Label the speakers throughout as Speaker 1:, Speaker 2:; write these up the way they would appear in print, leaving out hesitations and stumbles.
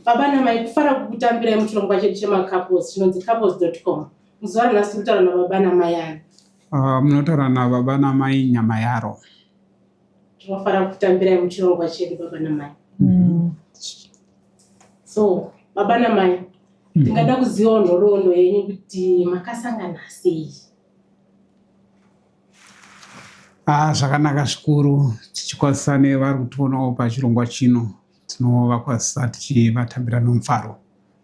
Speaker 1: Baba namai, kufara kukutambirai muchirongwa chedu chemacouples chinonzi couples.com. Muzuva ranhasi tiri kutaura nababa namai ani?
Speaker 2: Munotaura nababa namai Nyamayaro.
Speaker 1: Tinofara kukutambirai muchirongwa chedu baba namai. So, baba namai, tingada kuzivawo nhoroondo yenyu kuti makasangana sei?
Speaker 2: Ah, zvakanaka zvikuru tichikwazisa nevari kutionawo pachirongwa chino. Tinovakwazisa tichivatambira nomufaro.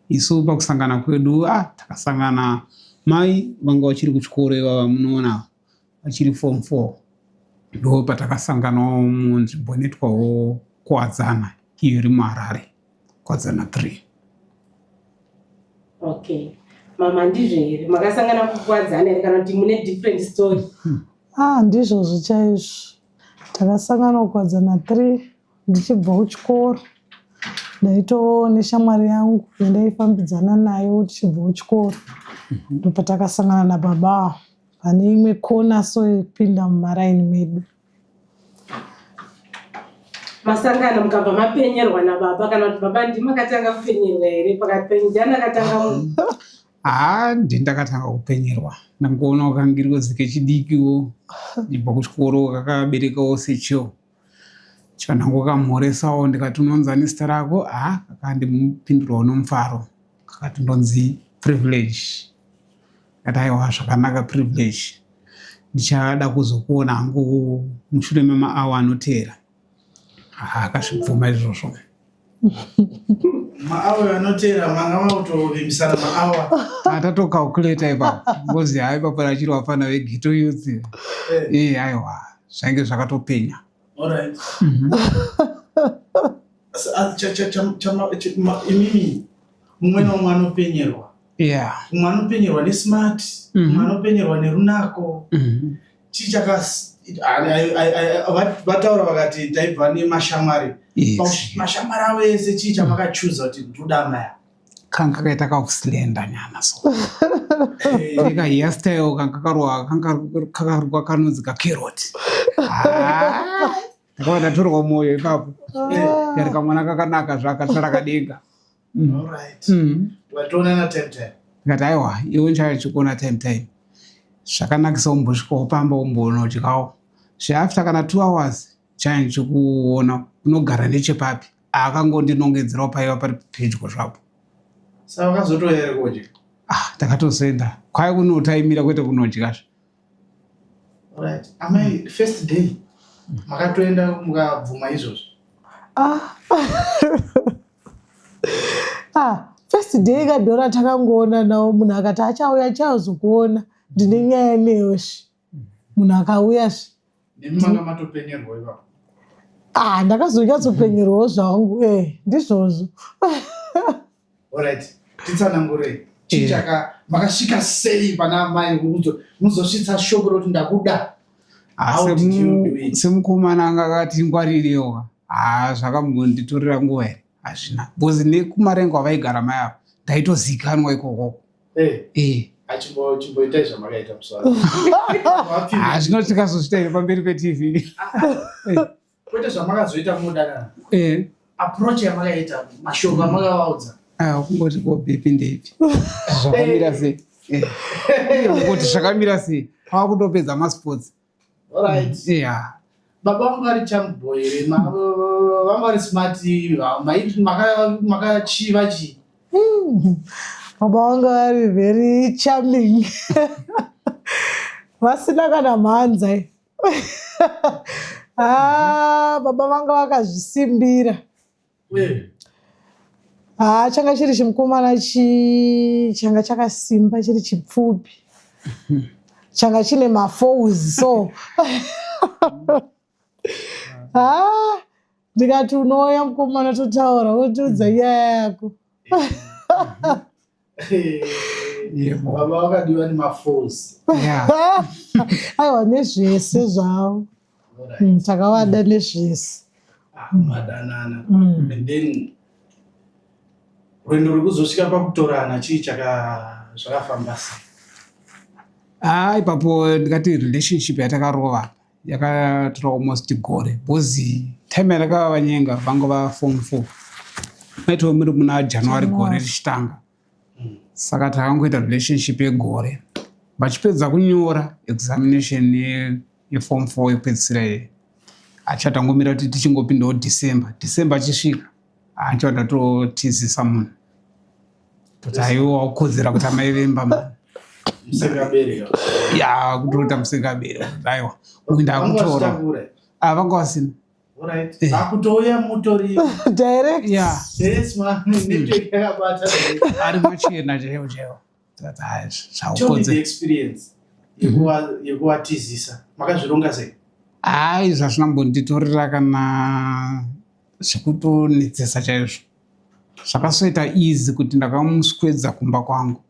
Speaker 2: Isu pakusangana kwedu, takasangana mai vanga vachiri kuchikoro ivava munoona vachiri form 4. Ndo patakasanganawo munzvimbo inoitwawo Kuwadzana iyo iri muHarare, Kuwadzana 3.
Speaker 1: Okay. Mama, ndizvo here? Makasangana kuKuwadzana here kana kuti mune different story?
Speaker 3: Ah, ndizvozvo chaizvo. Takasangana kuKuwadzana 3 ndichibva kuchikoro. Ndaitova neshamwari yangu yandaifambidzana nayo tichibva kuchikoro. Ndopatakasangana nababa pane imwe kona so yekupinda mumaraini medu.
Speaker 1: Masangana mukabva mapenyerwa nababa kana kuti baba ndimi makatanga kupenyerwa here? Pakati penyu ndiani akatanga?
Speaker 2: Haa, ndini ndakatanga kupenyerwa. Ndangoona kangirozi kechidikiwo ndibva kuchikoro kakaberekawo sechiyo. Chikanangokamhoresawo ndikati unonzani zita rako? Haa, kakandipindurawo nomufaro. Kakati ndonzi Privilege. Ndikati aiwa zvakanaka Privilege. Ndichada kuzokuona hangu mushure memaawa anoteera. Haa, akazvibvuma izvozvo.
Speaker 4: Maawa anoteera manga makutovimbisana maawa.
Speaker 2: Tatocalculata ipapo. Ngozi hai ipapo rachiri vafana veghetto youth. Eh, aiwa zvainge zvakatopenya.
Speaker 4: Alright. Imimi mumwe naumwe anopenyerwa. Mumwe anopenyerwa nesmart, mumwe anopenyerwa nerunako. Chii chaka vataura vakati taibva nemashamwari. Mashamwari avo ese chii chamakachuza kuti ndoda amai?
Speaker 2: Kanga kakaita kakuslender nyana so. Neka hairstyle kanga karuwa kanga kakarukwa kanonzi kakeroti. Ndakava ndatorwa moyo ipapo. Yari kamwana kakanaka zvakatsara kadenga.
Speaker 4: Alright. Watoonana time time.
Speaker 2: Ndikati aiwa iwe ndichachikuona time time. Zvakanakisa umbosvikawo pamba umbonodyawo. Zveafter kana 2 hours chaya ndichikuona unogara nechepapi. Akangondinongedzerawo paiva pari pedyo zvapo.
Speaker 4: Saka wakazotouya here kodya?
Speaker 2: Ah, takatozoenda. Kwai kunotaimira kwete kunodya.
Speaker 4: Alright. Amai, first day makatoenda mukabvuma izvozvo?
Speaker 3: Ah. Ah, first day kadhora takangoona nawo munhu akati achauya achazokuona ndine nyaya newe zve. Munhu akauya zve.
Speaker 4: Nemi manga matopenyerwa ipapo?
Speaker 3: Ah, ndakazonyatsopenyerwawo zvangu ndizvozvo.
Speaker 4: Alright, titsanangurei. Chii chaka makasvika sei pana amai muzosvitsa shoko rokuti ndakuda? How did you do it?
Speaker 2: Semukomana anga akati ngwarirewo. Ah, zvakambonditorera nguva here? Hazvina. Because nekumarengo avaigara mai ava ndaitozikanwa ikoko.
Speaker 4: Chimboitai zvamakaita musoro.
Speaker 2: Ah, zvino tikazozviita here pamberi peTV?
Speaker 4: Kwete zvamakazoita mudanana. Approach yamakaita, mashoko amakavaudza.
Speaker 2: Ah, kungoti ko baby ndeipi? Zvakamira sei? Kungoti zvakamira sei? Kwakutopedza masports.
Speaker 4: Alright.
Speaker 2: Yeah.
Speaker 4: Baba vangu vari charm boy here? Vanga vari smart, makachiva chii?
Speaker 3: Baba vangu vari very charming. Vasina kana mhanza. Ah, baba vanga vakazvisimbira. Ah, changa chiri chimukomana changa chakasimba chiri chipfupi. Changa chine mafours so. Ah, ndikati unouya mukomana totaura wotiudza nyaya yako.
Speaker 4: Baba vakadiwa nemafours.
Speaker 3: Aiwa nezvese zvavo. Takavada nezvese.
Speaker 4: Madanana. And then rwendo rwekuzosvika pakutorana chii zvakafamba sei?
Speaker 2: Ah, ipapo ndikati relationship yatakarova yakatora almost gore because time yandakava vanyenga vanga va form 4. Maitove muri muna January gore richitanga. Saka takangoita relationship yegore. Vachipedza kunyora examination yeform 4 yekupedzisira iyi. Achatangomira kuti tichingopindawo December. December achisvika handicha ndatotizisa munhu. Toti aiwa wakukodzera kuti amai vemba mani.
Speaker 4: Musengabere.
Speaker 2: Ya kutoita musengabere. Aiwa uyu ndakutora. Ah, vanga vasina.
Speaker 4: Alright. Akutouya mutori
Speaker 3: direct.
Speaker 2: Yeah.
Speaker 4: Yes man, network yakabata.
Speaker 2: Ari machena chaiwo chaiwo. Tati hai
Speaker 4: Tell me the
Speaker 2: zvaukodzera.
Speaker 4: experience yekuvatizisa. Makazvironga sei?
Speaker 2: Hai zvazvina mbonditorera kana zvekutonetsesa chaizvo. Zvakasoita easy kuti ndakamuswedza kumba kwangu.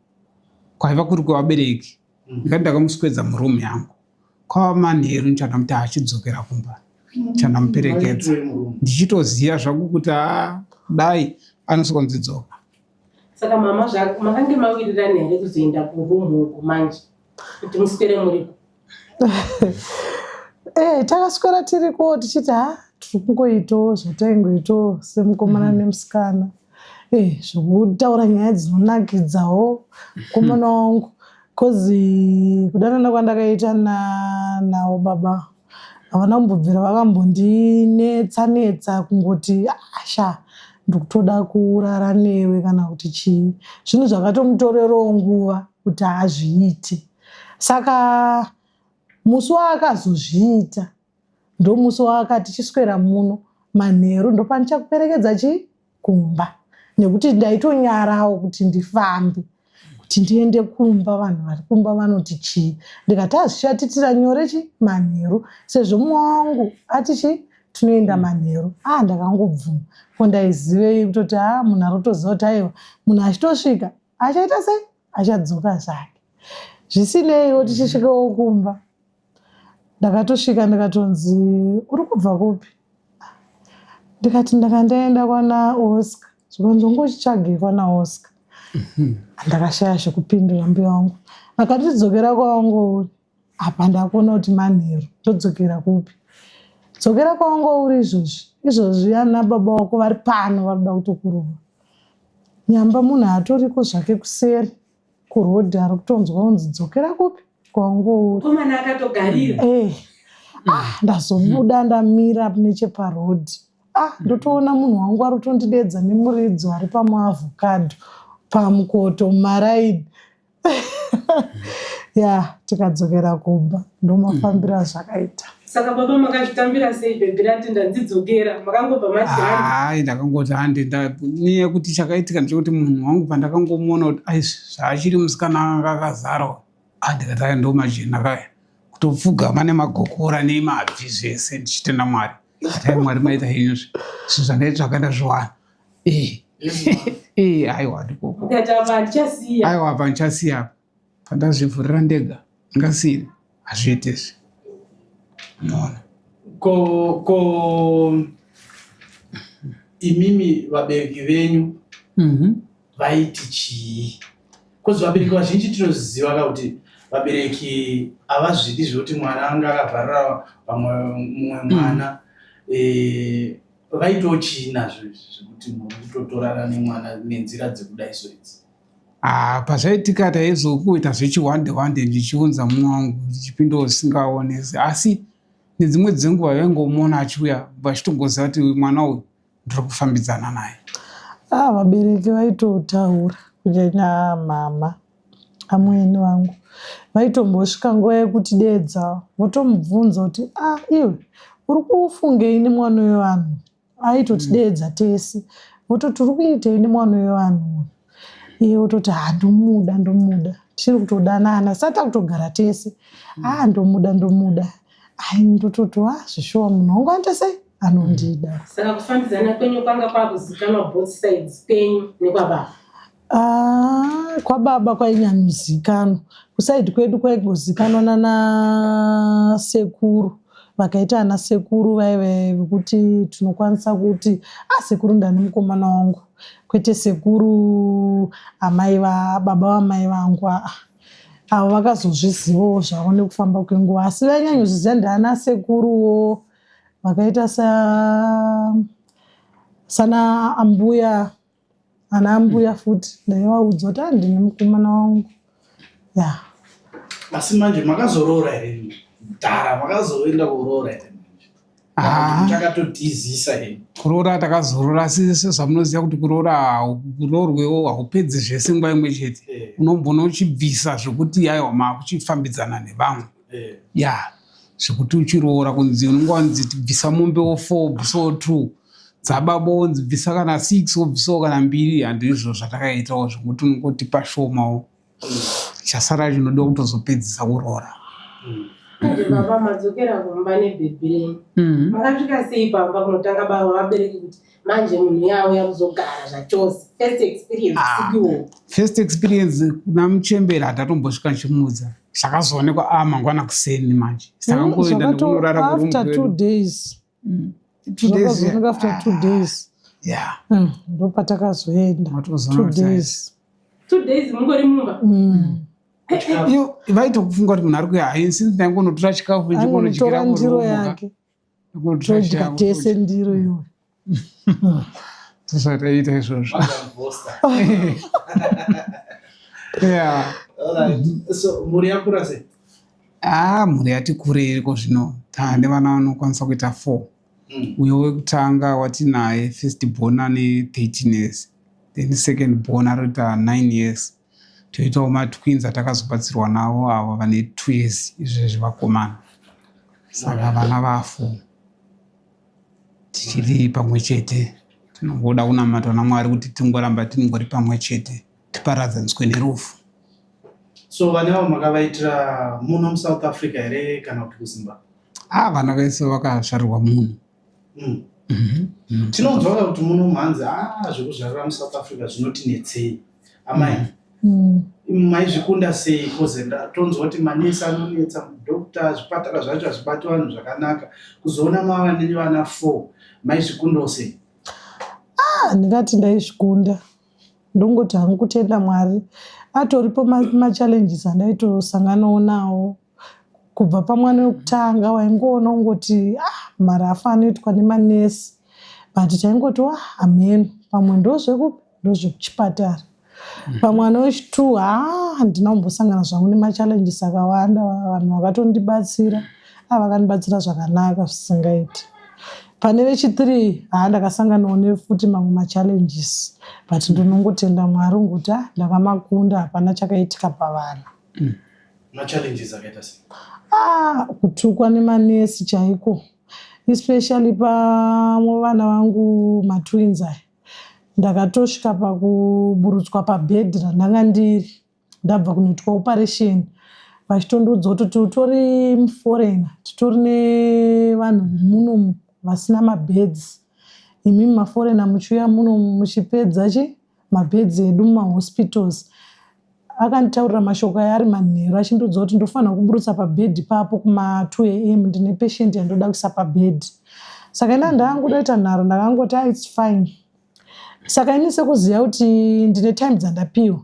Speaker 2: Kwaiva kuri kwevabereki. Ndikati ndakamuswedza muroom yangu. Kwava manheru ndichada achidzokera kumba. Chandamuperekedza. Ndichitoziva zvangu kuti haa dai anosvika.
Speaker 1: Saka mama makange mawirirana here kuzoenda kurumu uku manje kuti muswere muriko?
Speaker 3: Takaswera tiriko tichiti ha tiri kungoitawo zvataingoitawo semukomana nemusikana. Zvekutaura nyaya dzinonakidzawo mukomana wangu. Kozi kudanana kwandakaita nawo baba havana kumbobvira vakambondinetsa netsa kungoti asha ndikutoda kurara newe kana kuti chii. Zvinhu zvakatomutorerawo nguva kuti azviite. Saka musi waakazozviita ndomusi waakati chiswera muno manheru ndopandichakuperekedza chii kumba. Nekuti ndaitonyarawo kuti ndifambe kuti ndiende kumba, vanhu vari kumba vanoti chii. Ndikati azvichatitira nyore chi manheru sezvo mumwe wangu ati chi tinoenda manheru. Ah, ndakangobvuma. Ko ndaizivei kutoti ah munhu ari kutoziva kuti aiwa munhu achitosvika achaita sei achadzoka zvake. Zvisineiwo tichisvikawo kumba ndakatosvika ndikatonzi uri kubva kupi? Ndikati ndanga ndaenda kwana Oscar. Zvikanzi wanga uchitsvagei kwana Oscar? Ndakashaya zvekupindura mbuya wangu. Vakati dzokera kwawanga uri. Apa ndakuona kuti manheru ndodzokera kupi? Dzokera kwawanga uri izvozvi. Izvozvi ana baba wako vari pano vari kuda kutokurova. Nyamba munhu atoriko zvake kuseri kurodhi ari kutonzwa kunzi dzokera kupi kwawanga uri.
Speaker 1: Mukomana akatogarira.
Speaker 3: Ah, ndazobuda ndamira necheparodhi. Ah, ndotoona munhu wangu ari kutondidedza nemuridzo ari pamuavhokadho pamukoto mumaraini. Ya, tikadzokera kumba ndomafambiro azvakaita.
Speaker 1: Saka baba makazvitambira sei bhebhi rati ndanzidzokera makangobva mati handi?
Speaker 2: Hai ndakangoti handi nenyaya yekuti chakaitika ndechekuti munhu wangu pandakangomuona kuti ai zvaachiri musikana anga akazara ndikati aya ndo majena kaya kutopfugama nemagokora nemabvi zvese ndichitenda Mwari. Ndikati ai Mwari maita henyu zvinhu zvandaitsvaka ndazviwana. Aiwa ndikoko.
Speaker 1: Ndikati apa handichasiya.
Speaker 2: Aiwa apa handichasiya apa. Pandazvivhurira ndega ndingasiyire hazviite izvi. Unoona.
Speaker 4: Ko imimi vabereki venyu vaiti chii? Kozi vabereki vazhinji tinoziva ka kuti vabereki havazvidi zvekuti mwana anga akavharira vamwe mumwe mwana. Vaitawo chii nazvo izvi zvekuti muri kutotorana nemwana nenzira dzekudai so idzi?
Speaker 2: Ah, pazvaitika taizokuita zvechihwande hwande ndichiunza mumwe wangu ndichipindawo zvisingaonesi asi nedzimwe dzenguva vaingomuona achiuya vachitongoziva kuti mwana uyu ndiri kufambidzana naye.
Speaker 3: Ah, vabereki vaitotaura kunyanya mama amweni vangu vaitombosvika nguva yekuti dedza votomubvunza kuti ah iwe uri kufungei nemwana wevanhu? Aitotidedza tese vototi uri kuitei nemwana wevanhu? Iye ototi ha ndomuda ndomuda tichiri kutodanana sati takutogara tese. Ah ndomuda ndomuda. Ai ndototi ah zvishuwa munhu wangu anoita sei? Anondida.
Speaker 1: Saka kufambidzana kwenyu kwanga kwakuzikanwa both sides kwenyu nekwababa?
Speaker 3: Ah, kwababa kwainyanyozikanwa. Kusaidi kwedu kwaingozikanwa nana sekuru. Vakaita ana sekuru vaive vekuti tinokwanisa kuti ah sekuru ndani mukomana wangu. Kwete sekuru amai va baba vamai vangu aa. Avo vakazozvizivawo zvavo nekufamba kwenguva asi vainyanyozviziva ndiana sekuruwo vakaita sana ambuya. Ana ambuya futi ndaivaudza kuti handine mukomana wangu ya.
Speaker 4: Asi manje makazoroora here dhara? Makazoenda kuroora here?
Speaker 2: Ah.
Speaker 4: Takatotizisa here?
Speaker 2: Kuroora takazoroora, asi sezvamunoziva kuti kuroora kuroorwewo haupedzi zvese nguva imwe chete. Unombona uchibvisa zvekuti aiwa, makuchifambidzana nevamwe. Ya, zvekuti uchiroora kunzi unenge wanzi bvisa mombewo four, bvisawo two dzababa, wonzi bvisa kana six, wobvisawo kana mbiri. Handizvo zvatakaitawo, zvekuti unongotipa shomawo, chasara chinodiwa kutozopedzisa kuroora.
Speaker 1: Manje baba, madzokera kumba nebhebhi renyu, makasvika sei pamba kunotanga baba vabereki kuti manje munhu yauya kuzogara zvachose? First experience.
Speaker 2: Ah.
Speaker 1: Sikiwo.
Speaker 2: First experience kuna muchembera hatatombosvika nchimuudza. Zvakazoonekwa a mangwana kuseni manje, takangoenda nekunorara
Speaker 3: After 2
Speaker 2: kuroom.
Speaker 3: days.
Speaker 2: 2 days.
Speaker 3: Zvakazooneka after 2 days. Ndopatakazoenda.
Speaker 2: Matozoona
Speaker 3: Two
Speaker 2: kuti
Speaker 3: days.
Speaker 1: 2 days mungori mumba?
Speaker 2: Iyo vaitokufunga kuti munhu ari kuya hai, since ndaingonotora chikafu.
Speaker 3: Angonotora ndiro yake, todya tese ndiro iyoyo.
Speaker 2: Zvataita izvozvo.
Speaker 4: Makambosta.
Speaker 2: Yeah.
Speaker 4: Alright. So mhuri yakura sei?
Speaker 2: Ah, mhuri yati kure iriko zvino. Taane vana vanokwanisa kuita four. Uyo wekutanga watinaye, first born, ane 13 years, then second born arikuita 9 years, toitawo matwins atakazobatsirwa navo ava vane 2 years izvezvi, vakomana. Saka vana va4, tichiri pamwe chete. Tinongoda kunamata naMwari kuti tingoramba tingori pamwe chete, tiparadzaniswe nerufu.
Speaker 4: So vana avo makavaitira muno muSouth Africa here kana kuti kuZimbabwe?
Speaker 2: Ah, vana vese vakazvarirwa muno.
Speaker 4: Tinonzwa kuti muno mhanzi a zvekuzvarira muSouth Africa zvinotinetsei, amai. Maizvikunda sei? 'Cause tonzwa kuti manesi anonetsa, doctor, zvipatara zvacho hazvibati vanhu zvakanaka. Kuzoona mava nevana four, maizvikundawo sei?
Speaker 3: Ah, ndingati ndaizvikunda, ndongoti hangu kutenda Mwari. Atoripo machallenges andaitosanganawo nawo kubva pamwana wekutanga. Waingoona ungoti ah, marafu anoitwa nemanesi, but taingoti wa hameno, pamwe ndozvekupi, ndozvekuchipatara. Pamwana wechi2, ha, handina kumbosangana zvangu nemachallenges akawanda. Vanhu vakatondibatsira, a vakandibatsira zvakanaka zvisingaiti. Pane vechi3, ha, ndakasanganawo nefuti mamwe machallenges, but ndinongotenda Mwari ngokuti ah, ndakamakunda, hapana chakaitika pavana.
Speaker 4: Machallenges akaita sei?
Speaker 3: Ah, kutukwa nemanesi chaiko, especially pamwe vana vangu matwins aya. Ndakatosvika pakuburutswa pabhedhi randanga ndiri, ndabva kunoitwa operation, vachitondiudza kuti utori muforeigner, titori nevanhu munomu vasina mabhedzi, imimi maforeigner muchiuya muno muchipedza chi mabhedzi edu mumahospitals. Akanditaurira mashoko aya ari manheru, achindiudza kuti ndofanira kuburutsa pabhedhi papo kuma2 am, ndine patient yandoda kuisa pabhedhi. Saka ina ndangudoita nharo, ndakangoti ah, it's fine. Saka ini sekuziva kuti ndine time dzandapiwa,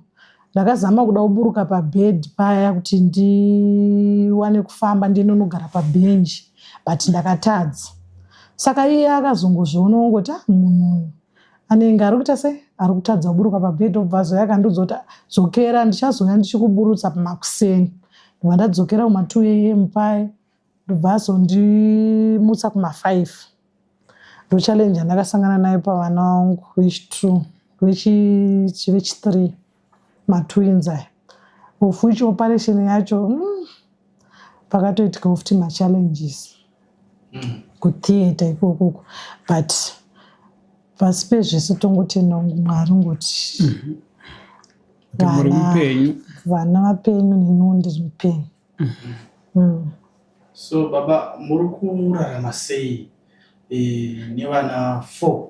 Speaker 3: ndakazama kuda kuburuka pabhedhi paya kuti ndiwane kufamba ndinonogara pabhenji, but ndakatadza. Saka iye akazongozviona, ongoti ah, munhu uyu anenge ari kuita sei, ari kutadza kuburuka pabhedhi. Obva azoya akandiudza kuti dzokera, ndichazouya ndichikuburutsa pamakuseni. Ndobva ndadzokera kuma2 am paye, ndobva azondimutsa kuma5. Ndo challenge yandakasangana nayo pavana vangu vechi2, vechi3, matwins aya, of which operation yacho pakatoitikawo futi machallenges kutheatre ikokoko. But pasi pezvese tongotenda Mwari ngoti
Speaker 2: Kuti muri mupenyu.
Speaker 3: Vana vapenyu, neniwo ndiri mupenyu.
Speaker 4: So baba, muri kurarama sei nevana four?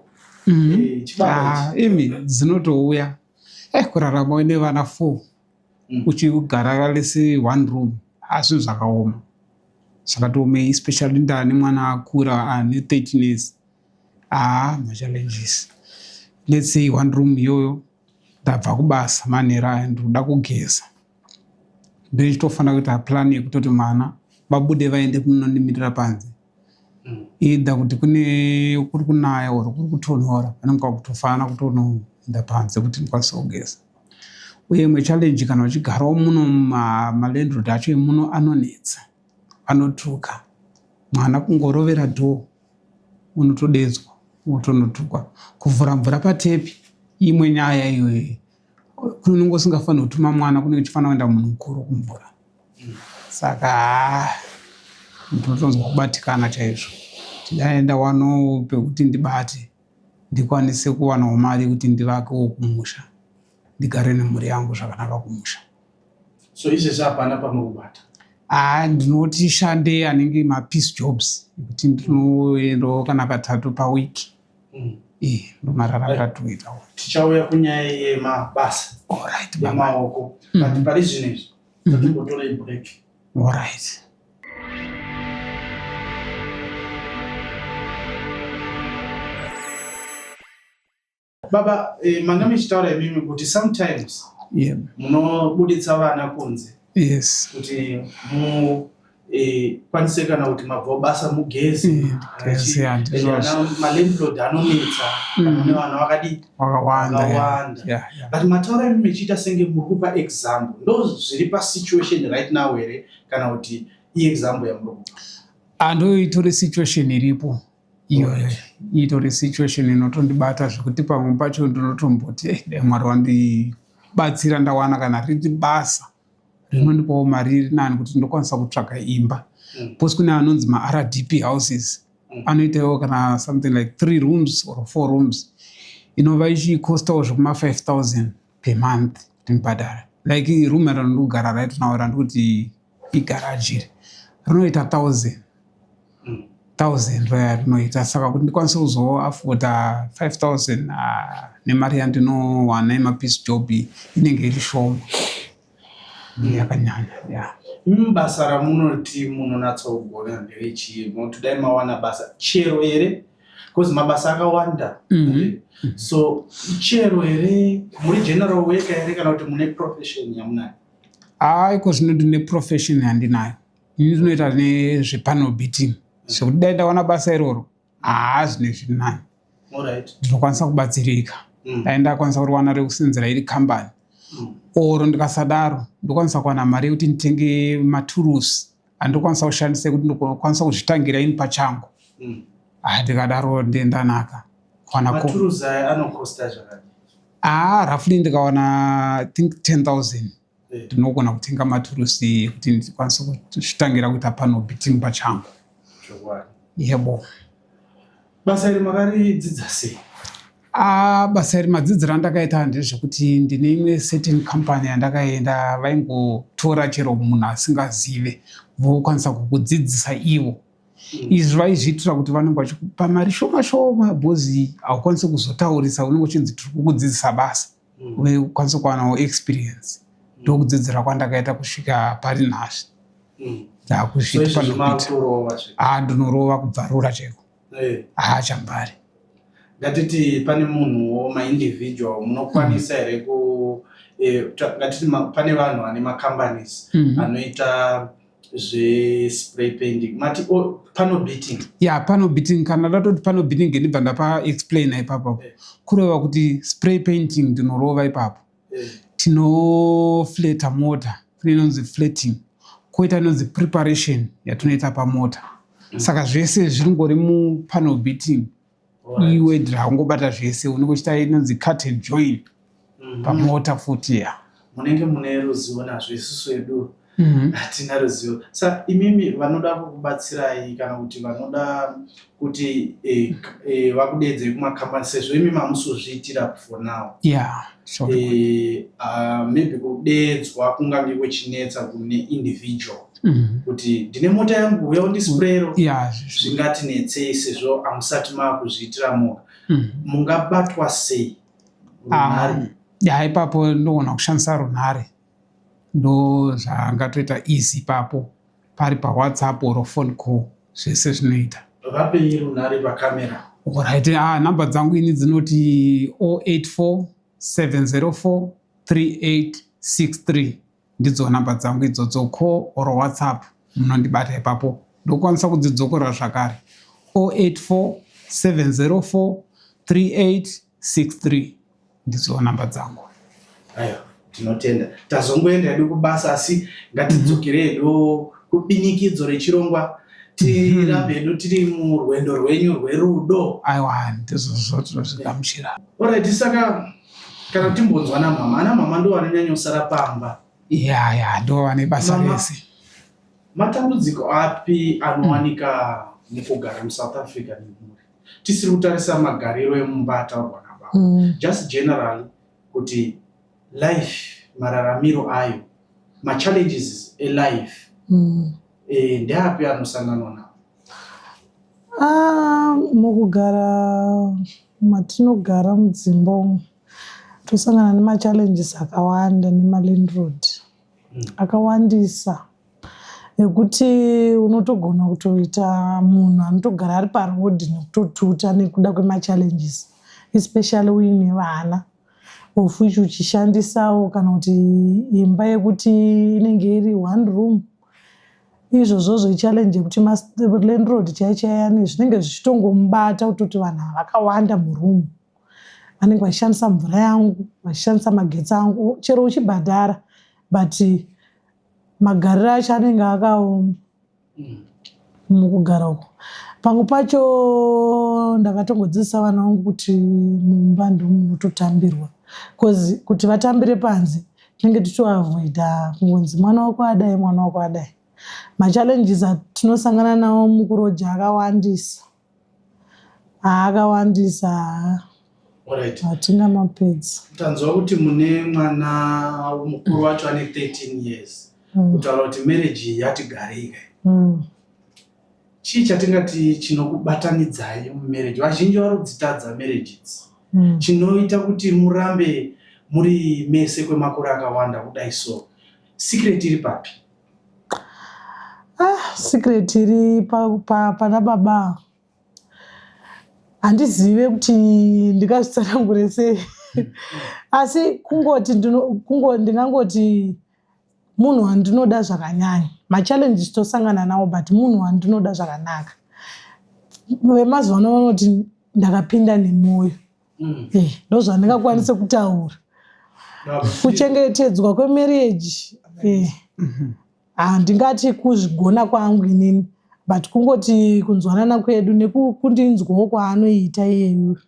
Speaker 4: Chibaba.
Speaker 2: Ah, imi dzinotouya. Kurarama uine vana four, uchigara lese one room, ah, zvinhu zvakaoma, zvakatoomei, especially ndane mwana akura ane 13 years. Ah, machallenges, let's say one room iyoyo, ndabva kubasa manheru aya, ndinoda kugeza, ndochitofanira kuita plan yekutoti mwana vabude vaende kunondimirira panze, either kuti kune kuri kunaya or kuri kutonhora, vanenge vakutofanira kutono enda panze kuti ndikwanise kugeza. Uye imwe challenge kana uchigarawo muno malandlord acho emuno anonetsa, anotuka. Mwana kungorovera door unotodedzwa wotonotukwa. Kuvhura mvura patepi imwe nyaya iyoyo. Unenge usingafaniri kutuma mwana kunenge kuchifanira kuenda munhu mukuru kumvura. Saka haa ndinotonzwa kubatikana chaizvo. Dai ndawanawo pekuti ndibate ndikwanise kuwanawo mari yekuti ndivakewo kumusha ndigare nemhuri yangu zvakanaka kumusha.
Speaker 4: So izvezvi hapana pamuri kubata?
Speaker 2: Haa ndinoti shande anenge mapeace jobs ekuti ndinoendawo kana katatu pawiki. Mm. Eh, ndomararamiro atinoitawo.
Speaker 4: Tichauya kunyaya yemabasa
Speaker 2: Alright,
Speaker 4: baba. emaoko but pari zvino izvi tatimbotorei break.
Speaker 2: Alright.
Speaker 4: Baba, eh, manga muchitaura imimi kuti sometimes
Speaker 2: Yeah.
Speaker 4: munobuditsa vana kunze
Speaker 2: Yes.
Speaker 4: kuti mukwanise eh, kana kuti mabva basa mugeze
Speaker 2: Mugeze,
Speaker 4: Eh,
Speaker 2: handizvo.
Speaker 4: ana malandlord anonetsa kana mune vana vakadii
Speaker 2: Wakawanda. yeah.
Speaker 4: Wakawanda.
Speaker 2: Yeah, yeah.
Speaker 4: But mataura imi mechiita senge muri kupa example ndo zviri pasituation right now here kana kuti iexample yamuri kupa?
Speaker 2: Ando itori situation iripo iyoyo, itori situation inotondibata zvekuti pamwe pacho ndinotomboti eh, dai Mwari wandibatsira ndawana kana riri basa rinondipawo mari iri nani kuti ndokwanisa kutsvaga imba. Because kune anonzi maRDP houses anoitawo kana something like 3 rooms or 4 rooms inova ichikostawo zvekuma 5000 per month kuti ndibhadhare. Like room randinogara right now randikuti igaraji iri rinoita 1000 1000 raya rinoita, saka kuti ndikwanise kuzoafforda 5000 nemari yandinowana yemapeace job inenge iri shoma yakanyanya. Yeah.
Speaker 4: Imi basa ramunoti munonatsogona nderechii? Munoti dai mawana basa chero here? Because mabasa akawanda. So chero here muri general worker here kana kuti mune profession yamunayo?
Speaker 2: Haa, iko zvino ndine profession yandinayo. Ini ndinoita nezvepanel beating. Zvekuti dai ndawana basa iroro, haa zvine zviri nani.
Speaker 4: Alright.
Speaker 2: Ndinokwanisa kubatsirika. Dai ndakwanisa kuriwana rekusenzera iri kambani. Oro ndikasadaro, ndokwanisa kuwana mari yekuti nditenge maturusi andokwanisa kushandisa ekuti ndokwanisa kuzvitangira ini pachangu. Ah, ndikadaro ndendanaka. Kuwana ko.
Speaker 4: Maturusi aya anokosta zvakadii?
Speaker 2: Ah, roughly ndikawana I think 10,000 ndinogona kutenga maturusi ekuti ndikwanise kuzvitangira kuita panel beating pachangu.
Speaker 4: Chokwadi.
Speaker 2: Yebo.
Speaker 4: Basa iri makaridzidza sei?
Speaker 2: Ah, basa iri madzidziro andakaita ndezvekuti ndine imwe certain company yandakaenda, vaingotora chero munhu asingazive vokwanisa kukudzidzisa ivo. Izvi vaizviitira kuti vanenge vachikupa mari shoma shoma because haukwanisi kuzotaurisa, unenge uchinzi tiri kukudzidzisa basa uye ukwanise kuwanawo experience. Ndokudzidzira kwandakaita kusvika pari nhasi. Ndakuzviita
Speaker 4: So izvi
Speaker 2: panopita.
Speaker 4: makutorova zve?
Speaker 2: Ah, ndinorova kubvarura chaiko. Ah, chambari.
Speaker 4: Ngatiti pane munhuwo maindividual munokwanisa here ku ngatiti pane vanhu vane macompanies anoita zvespray painting, mati panel beating?
Speaker 2: Yeah, panel beating. Kana ndatoti panel beating ndibva ndapa explaina ipapo. Kureva kuti spray painting ndinorova ipapo. Tinoflata mota, kune inonzi flating, koita inonzi preparation yatinoita pamota. Saka zvese zviringori mupanel beating. Iwe ndakungobata zvese, unenge uchiita inonzi cut and join pamota futi ya.
Speaker 4: Munenge mune ruzivo nazvo, isusu edu hatina ruzivo. Sa imimi vanoda kukubatsirai kana kuti vanoda kuti vakudedzei kumakambani, sezvo imimi hamusi kuzviitira for now,
Speaker 2: Yeah, sure.
Speaker 4: Maybe kudedzwa kungange kwechinetsa kune individual kuti ndine mota yangu, uya undisprayero, zvingatinetsei sezvo hamusati maakuzviitira moga. Mungabatwa sei? Runhare?
Speaker 2: Ya, ipapo ndogona kushandisa runhare, ndo zvangatoita easy ipapo, pari paWhatsApp or phone call, zvese zvinoita.
Speaker 4: Vapei runhare pakamera.
Speaker 2: Alright, namba dzangu ini dzinoti 084 704 3863, ndidzo namba dzangu idzodzo. Call or WhatsApp munondibata ipapo. Ndokwanisa kudzidzokorora zvakare: 084 704 3863. Ndidzo namba dzangu.
Speaker 4: Aiwa, tinotenda. Tazongoenda hedu kubasa asi ngatidzokere hedu kubinikidzo rechirongwa tirambe hedu tiri murwendo rwenyu rwerudo.
Speaker 2: Aiwa, ndizvozvo tinozvigamuchira.
Speaker 4: Alright, saka kana timbonzwa namama, ana mama ndo vanonyanya kusara pamba.
Speaker 2: Ya ya, ndo vane basa
Speaker 4: Mama.
Speaker 2: rese.
Speaker 4: Matambudziko api anowanika mukugara muSouth Africa nemhuri? Tisiri kutarisa magariro emumba ataurwa nababa. Just generally kuti life mararamiro ayo, machallenges elife ndeapi anosanganwa nawo?
Speaker 3: Ah, mukugara matinogara mudzimba umu tosangana nemachallenges akawanda nemalandlord akawandisa ekuti unotogona kutoita munhu anotogara ari parodhi nekutotuta nekuda kwemachallenges, especially uine vana, of which uchishandisawo kana kuti imba yekuti inenge iri one room. Izvozvozvo ichallenge yekuti landlord chai chaiyani zvinenge zvichitongomubata kutoti vanhu ava vakawanda muroom, vanenge vachishandisa mvura yangu, vachishandisa magetsi angu, chero uchibhadhara, but magariro acho anenge akaoma mukugara uko. Pamwe pacho ndakatongodzidzisa vana vangu kuti mumba ndomunototambirwa, because kuti vatambire panze tinenge tichitoavoida kungonzi mwana wako adai, mwana wako adai. Machallenges atinosangana nawo mukuroja akawandisa, akawandisa. Hatingamapedzi.
Speaker 4: Tanzwa kuti mune mwana mukuru wacho ane 13 years, kutaura kuti marriage yati garei kai. Chii chatingati chinokubatanidzai mumarriage? Vazhinji vari kudzitadza marriage idzi. Chinoita kuti murambe muri mese kwemakore akawanda kudai, so secret iri papi?
Speaker 3: Ah, secret iri pana baba. Handizive kuti ndingazvitsanangure sei, asi kungoti ndingangoti munhu wandinoda zvakanyanya. Machallenges tosangana nawo, but munhu wandinoda zvakanaka. Vemazuva ano vanoti ndakapinda nemwoyo. Ndo zvandingakwanise kutaura. Kuchengetedzwa kwemarriage, handingati kuzvigona kwangu inini, but kungoti kunzwanana kwedu nekundinzwawo kwaanoita iyeyu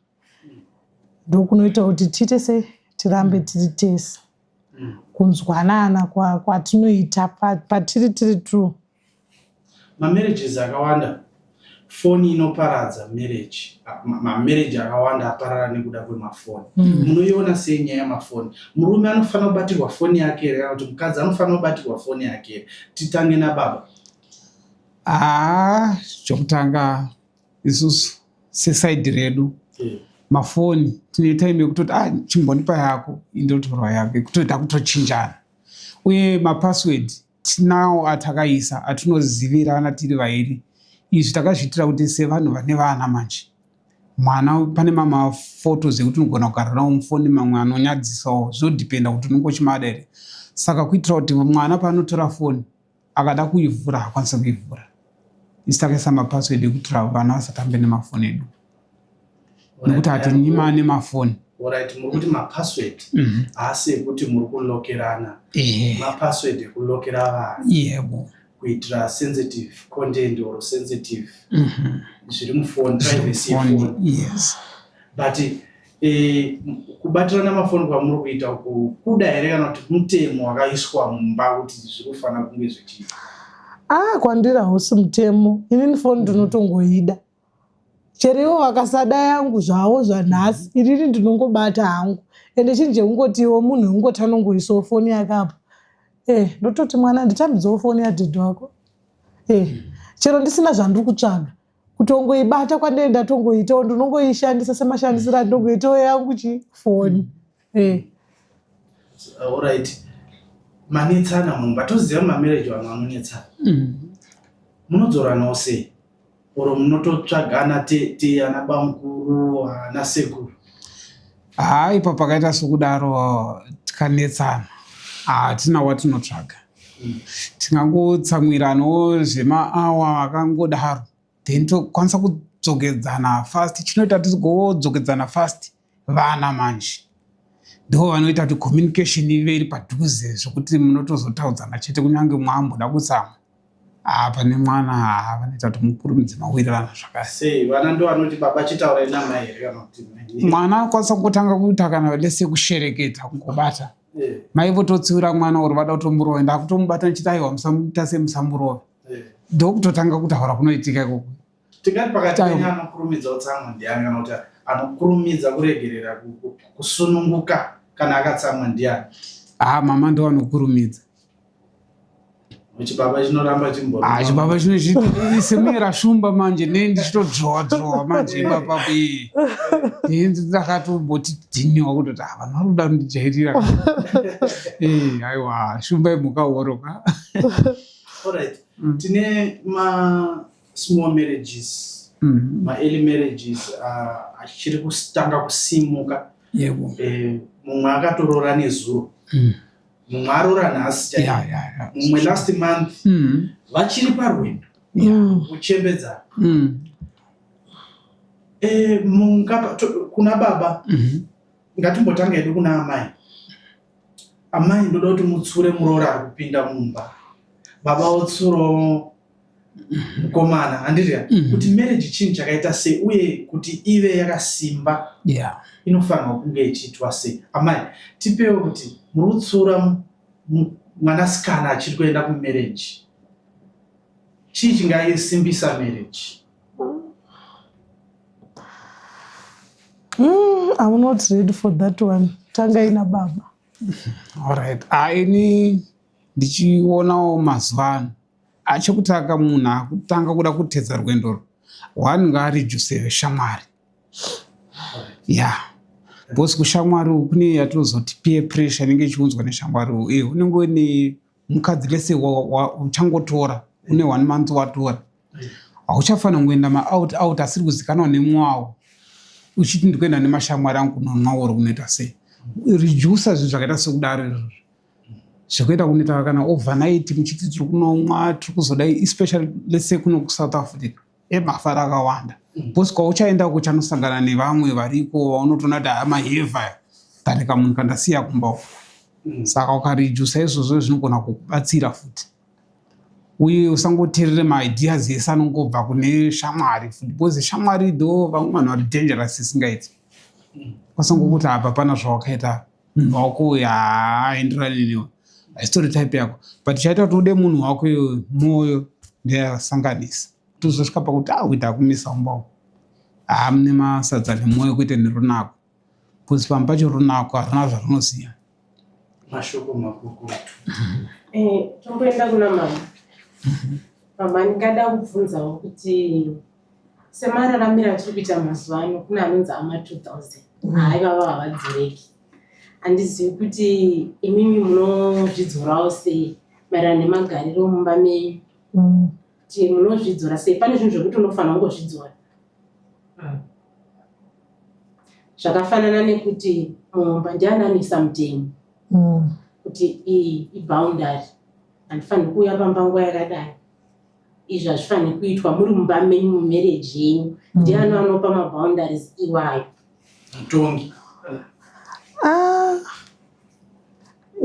Speaker 3: ndokunoita kuti tiite sei, tirambe tiri tese. Kunzwanana kwatinoita patiri tiri two.
Speaker 4: Mamarriages akawanda, foni inoparadza marriage. Mamarriage akawanda aparara nekuda kwemafoni. Munoiona sei nyaya yemafoni? Murume anofanira kubatirwa foni yake here kana kuti mukadzi anofanira kubatirwa foni yake here? Titange nababa.
Speaker 2: Haa, chokutanga isusu seside redu, mafoni tine time yekutoti, ah, chimbondipa yako, indotorwa yake, kutoita kutochinjana. Uye mapassword tinawo atakaisa atinozivirana tiri vairi. Izvi takazviitira kuti sevanhu vane vana manje, mwana pane mamaphotos ekuti unogona kugara nawo mufoni, mamwe anonyadzisawo, zvinodhipenda kuti unenge uchimada here. Saka kuitira kuti mwana paanotora foni akada kuivhura haakwanisa kuivhura, isi takaisa mapassword ekuitira vana vasatambe nemafoni edu, nekuti hatinyima nemafoni.
Speaker 4: Alright, muri kuti mapassword haasi ekuti muri kulokerana, mapassword ekulokera vana kuitira sensitive content or sensitive zviri mufoni, privacy yefoni.
Speaker 2: Yes.
Speaker 4: But kubatirana mafoni kwamuri kuita uku kuda here kana kuti mutemo wakaiswa mumba kuti zviri kufanira kunge zvichiita?
Speaker 3: Ah, kwandiri hausi mutemo. Inini foni ndinotongoida, chero ivo vakasada yangu zvavo zvanhasi, inini ndinongobata hangu. Ende chinhu chekungotiwo munhu wekungoti anongoisawo foni yake apo, ndototi mwana, nditambidzewo foni yadhedhi wako. Chero ndisina zvandiri kutsvaga, kutongoibata kwandee ndatongoitawo, ndinongoishandisa semashandisiro andinongoitawo yangu chifoni.
Speaker 4: Alright, manetsana mumba, toziva mumamarriage vanhu vanonetsana. Munodzoranawo sei, oro munototsvaga ana tete, ana bamukuru, ana sekuru?
Speaker 2: Haa, ipo pakaita sokudaro, tikanetsana hatina watinotsvaga. Tingangotsamwiranawo zvemaawa akangodaro, then tokwanisa kudzokedzana fast. Chinoita tigodzokedzana fast vana manje. Ndo vanoita kuti communication ive iri padhuze zvokuti munotozotaudzana chete kunyange mwamboda kutsamwa. Ah, pane mwana ah, vanoita kuti mukurumidze mawirirana zvakare.
Speaker 4: Sei vana ndo vanoti baba chitaurai namai here kana kuti
Speaker 2: mwana anokwanisa kungotanga kuita kana lese kushereketa kungobata
Speaker 4: eh.
Speaker 2: Mai vototsiura mwana uri vada kutomurova, ndakutomubata ndichiti aiwa musamuita semusamurova
Speaker 4: eh.
Speaker 2: Ndokutotanga kutaura kunoitika ikoko.
Speaker 4: Tingati pakati penyu anokurumidza kutsamwa ndiani kana kuti anokurumidza kuregerera kusununguka kana akatsamwa ndiani?
Speaker 2: Ah, mama ndo vanokurumidza.
Speaker 4: Chibaba chinoramba chimbo.
Speaker 2: Ah, chibaba chinochisemera shumba manje ne ndichitodzvowa dzvowa manje ipapa iyi. Ndakatomboti dhiniwa kutoti ah, vanhu vari kuda kundijairira. Eh, aiwa, shumba imhuka horo ka.
Speaker 4: Alright. Tine ma small marriages, ma early marriages achiri kutanga kusimuka.
Speaker 2: Yebo.
Speaker 4: Eh, mumwe akatoroora nezuro. Mumwe aroora nhasi chaiye. Mumwe last month. Vachiri parwendo. Kuchembedzana. Eh, kuna baba. Ngatimbotanga hedu kuna amai. Amai, ndoda kuti mutsure muroora ari kupinda mumba. Baba votsurawo mukomana, handiti? Kuti marriage chinhu chakaita sei uye kuti ive yakasimba inofanirwa kunge ichiitwa sei. Amai, tipewo kuti muri kutsura mwanasikana achiri kuenda kumarriage. Chii chingaisimbisa marriage?
Speaker 3: I'm not ready for that one. Tanga ina baba.
Speaker 2: Alright. Ah, ini ndichionawo mazuva ano achekutanga munhu akutanga kuda kutedza rwendo one ngaarijuse shamwari. Yeah. Because kushamwari uku kune yatozoti peer pressure inenge ichiunzwa neshamwari uku. Eh, unenge une mukadzi lese uchangotora une 1 month watora. Hauchafanira kungoenda maout out asiri kuzikanwa nemwawo uchiti ndikuenda nemashamwari angu kunonwa oro kunoita sei. Reducer zvinhu zvakaita sekudaro izvozvo. Zvekuenda kunoita kana overnight muchiti tiri kunomwa tiri kuzodai, especially let's say kuno kuSouth Africa emafaro akawanda. Because kwauchaenda uko uchanosangana nevamwe variko vaunotoona kuti haa maheva than kamunhu kandasiya kumba uko. Saka ukareducer izvozvo zvinogona kukubatsira futi. Uye usangoteerere maideas ese anongobva kune shamwari futi, because shamwari ndo vamwe vanhu vari dangerous isingaiti. Ukasangokuti apa pana zvawakaita munhu wako uyu haaenderani newe, haisitori type yako, but chaita kuti ude munhu wako iyoyo moyo ndeyasanganisa kuti uzosvika pakuti ah kuita kumisa umba uku haa mune masadza nemwoyo kuite nerunako, because pamwe pacho runako haruna zvarunoziva.
Speaker 4: Mashoko makukutu.
Speaker 1: Eh, tomboenda kuna mama. Mama, ndingada kubvunzawo kuti semararamiro atiri kuita mazuva ano kune anonzi ama 2000 haa ivava havadzoreki. Handizivi kuti imimi munozvidzorawo sei maererano nemagariro mumba menyu, kuti munozvidzora sei. Pane zvinhu zvekuti unofanira kungozvidzora, zvakafanana nekuti mumba ndiani anoisa mutemo kuti iyi iboundary, handifaniri kuuya pamba nguva yakadai, izvi hazvifaniri kuitwa muri mumba menyu mumarriage yenyu. Ndiani anopa maboundaries iwayo?
Speaker 4: Mutongi.
Speaker 3: Ah,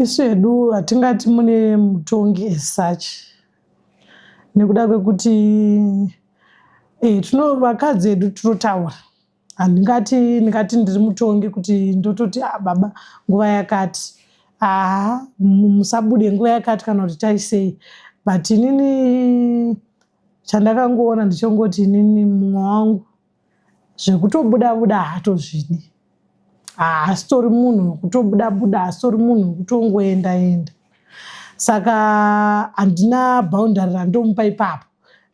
Speaker 3: isu hedu hatingati mune mutongi as such, nekuda kwekuti tino vakadzi hedu tinotaura. Handingati ndingati ndiri mutongi kuti ndototi ah, baba nguva yakati ah, musabude nguva yakati kana kuti taisei, but inini chandakangoona ndichongoti inini mumwe wangu zvekutobuda buda haatozvidi, haasitori munhu wekutobuda buda, haasitori munhu wekutongoenda enda, saka handina boundary randomupa ipapo.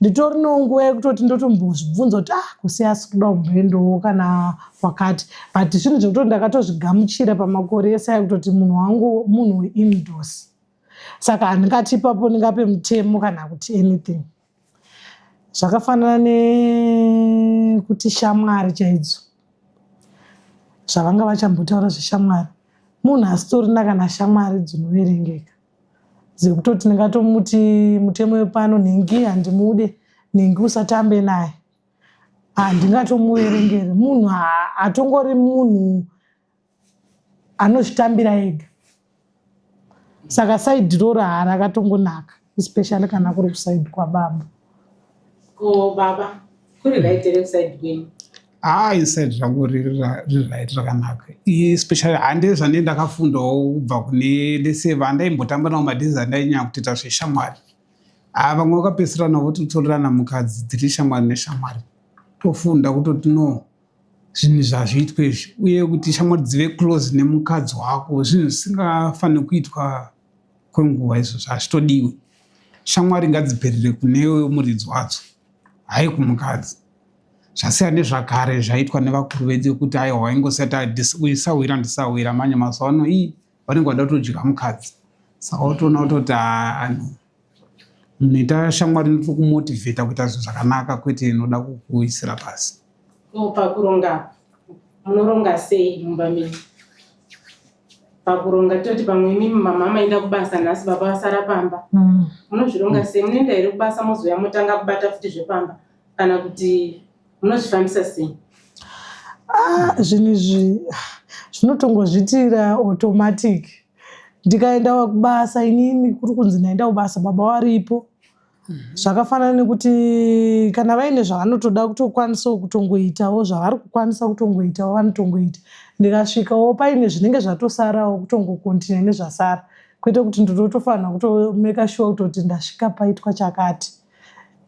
Speaker 3: Nditori nenguva yekutoti ndotombozvibvunza kuti ah, kusi asi kuda kumboendawo kana kwakati, but zvinhu zvekutoti ndakatozvigamuchira pamakore ese aya kutoti munhu wangu munhu weindoors, saka handingati ipapo ndingape mutemo kana kuti anything. Zvakafanana nekuti shamwari chaidzo zvavanga vachambotaura zveshamwari, munhu asitorina kana shamwari dzinoverengeka dzekutoti ndingatomuti mutemo wepano nhingi handimude, nhingi usatambe naye, handingatomuverengeri. Munhu atongori munhu Anozvitambira ega. Saka side roro harakatongonaka, especially kana kuri kuside kwababa.
Speaker 1: Ko baba, kuri right here kuside kwenyu?
Speaker 2: Haa, inside zvangu riri right, rakanaka, especially hande zvandee ndakafundawo kubva kune lese vandaimbotamba navo madhezi andainyanya kutoita zveshamwari. Haa, vamwe vakapedzisirana vototorerana mukadzi, dziri shamwari neshamwari. Tofunda kutoti no, zvinhu zvazviitwa izvi, uye kuti shamwari dzive close nemukadzi wako, zvinhu zvisingafaniri kuitwa kwenguva izvozvo, hazvitodiwi. Shamwari ngadziperere kune muridzi wadzo, hai kumukadzi. Zvasiyana nezvakare zvaitwa nevakuru vedu kuti aiwa, waingosati uisawira ndisawira. Manje mazuva ano ii vanenge vada kutodya mukadzi, saka wotoona kutoti ano munoita shamwari inotokumotivheta kuita zvinhu zvakanaka, kwete inoda kukuisira pasi.
Speaker 1: Ko pakuronga, munoronga sei mumba menyu? Pakuronga, toti pamwe imimi mama maenda kubasa nhasi, baba vasara pamba. Munozvironga sei? Munoenda here kubasa, mozouya motanga kubata futi zvepamba, kana kuti munozvifambisa sei?
Speaker 3: Ah, zvinhu izvi zvinotongozviitira automatic. Ndikaenda kubasa inini, kuri kunzi ndaenda kubasa, baba varipo. Zvakafanana nekuti kana vaine zvavanotoda kutokwanisawo kutongoitawo, zvavari kukwanisa kutongoitawo vanotongoita. Ndikasvikawo paine zvinenge zvatosarawo, kutongokontinya nezvasara, kwete kuti ndinotofanira kutomeka sure kutoti ndasvika paitwa chakati,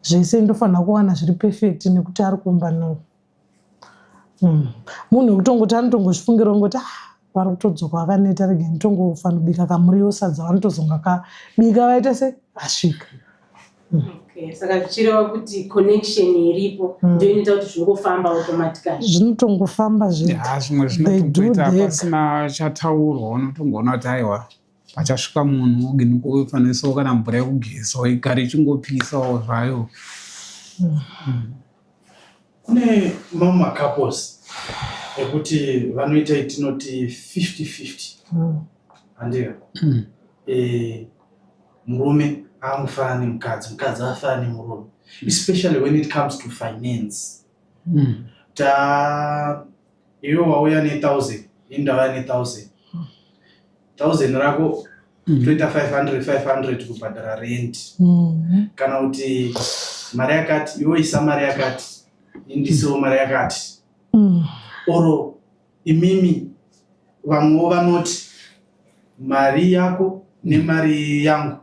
Speaker 3: zvese ndofanira kuwana zviri perfect nekuti ari kumba. No. Munhu wekutongoti anotongozvifungira kungoti, ah, vari kutodzoka vakaneta, rege nditongofanobika kamuriwo, sadza vanotozonga kabika vaita se vasvika.
Speaker 1: Okay, saka zvichireva kuti connection iripo ndio inoita kuti zvingofamba automatically.
Speaker 3: Zvinotongofamba zvega.
Speaker 2: Ya, zvimwe zvinotongoita pasina chataurwa, unotongoona kuti aiwa, pachasvika munhu ufanirisawo kana mvura yekugezawo igare ichingopisawo zvayo.
Speaker 4: Kune mamwe macouples ekuti vanoita itinoti 50-50, handika? Murume angofanana nemukadzi, mukadzi afanana nemurume, especially when it comes to finance. Ta iwe wauya ne1000, ini ndauya ne1000, 1000 rako toita 500 500 kubhadhara rent, kana kuti mari yakati, iwe isa mari yakati, indisewo mari yakati. Oro imimi vamwewo vanoti mari yako nemari yangu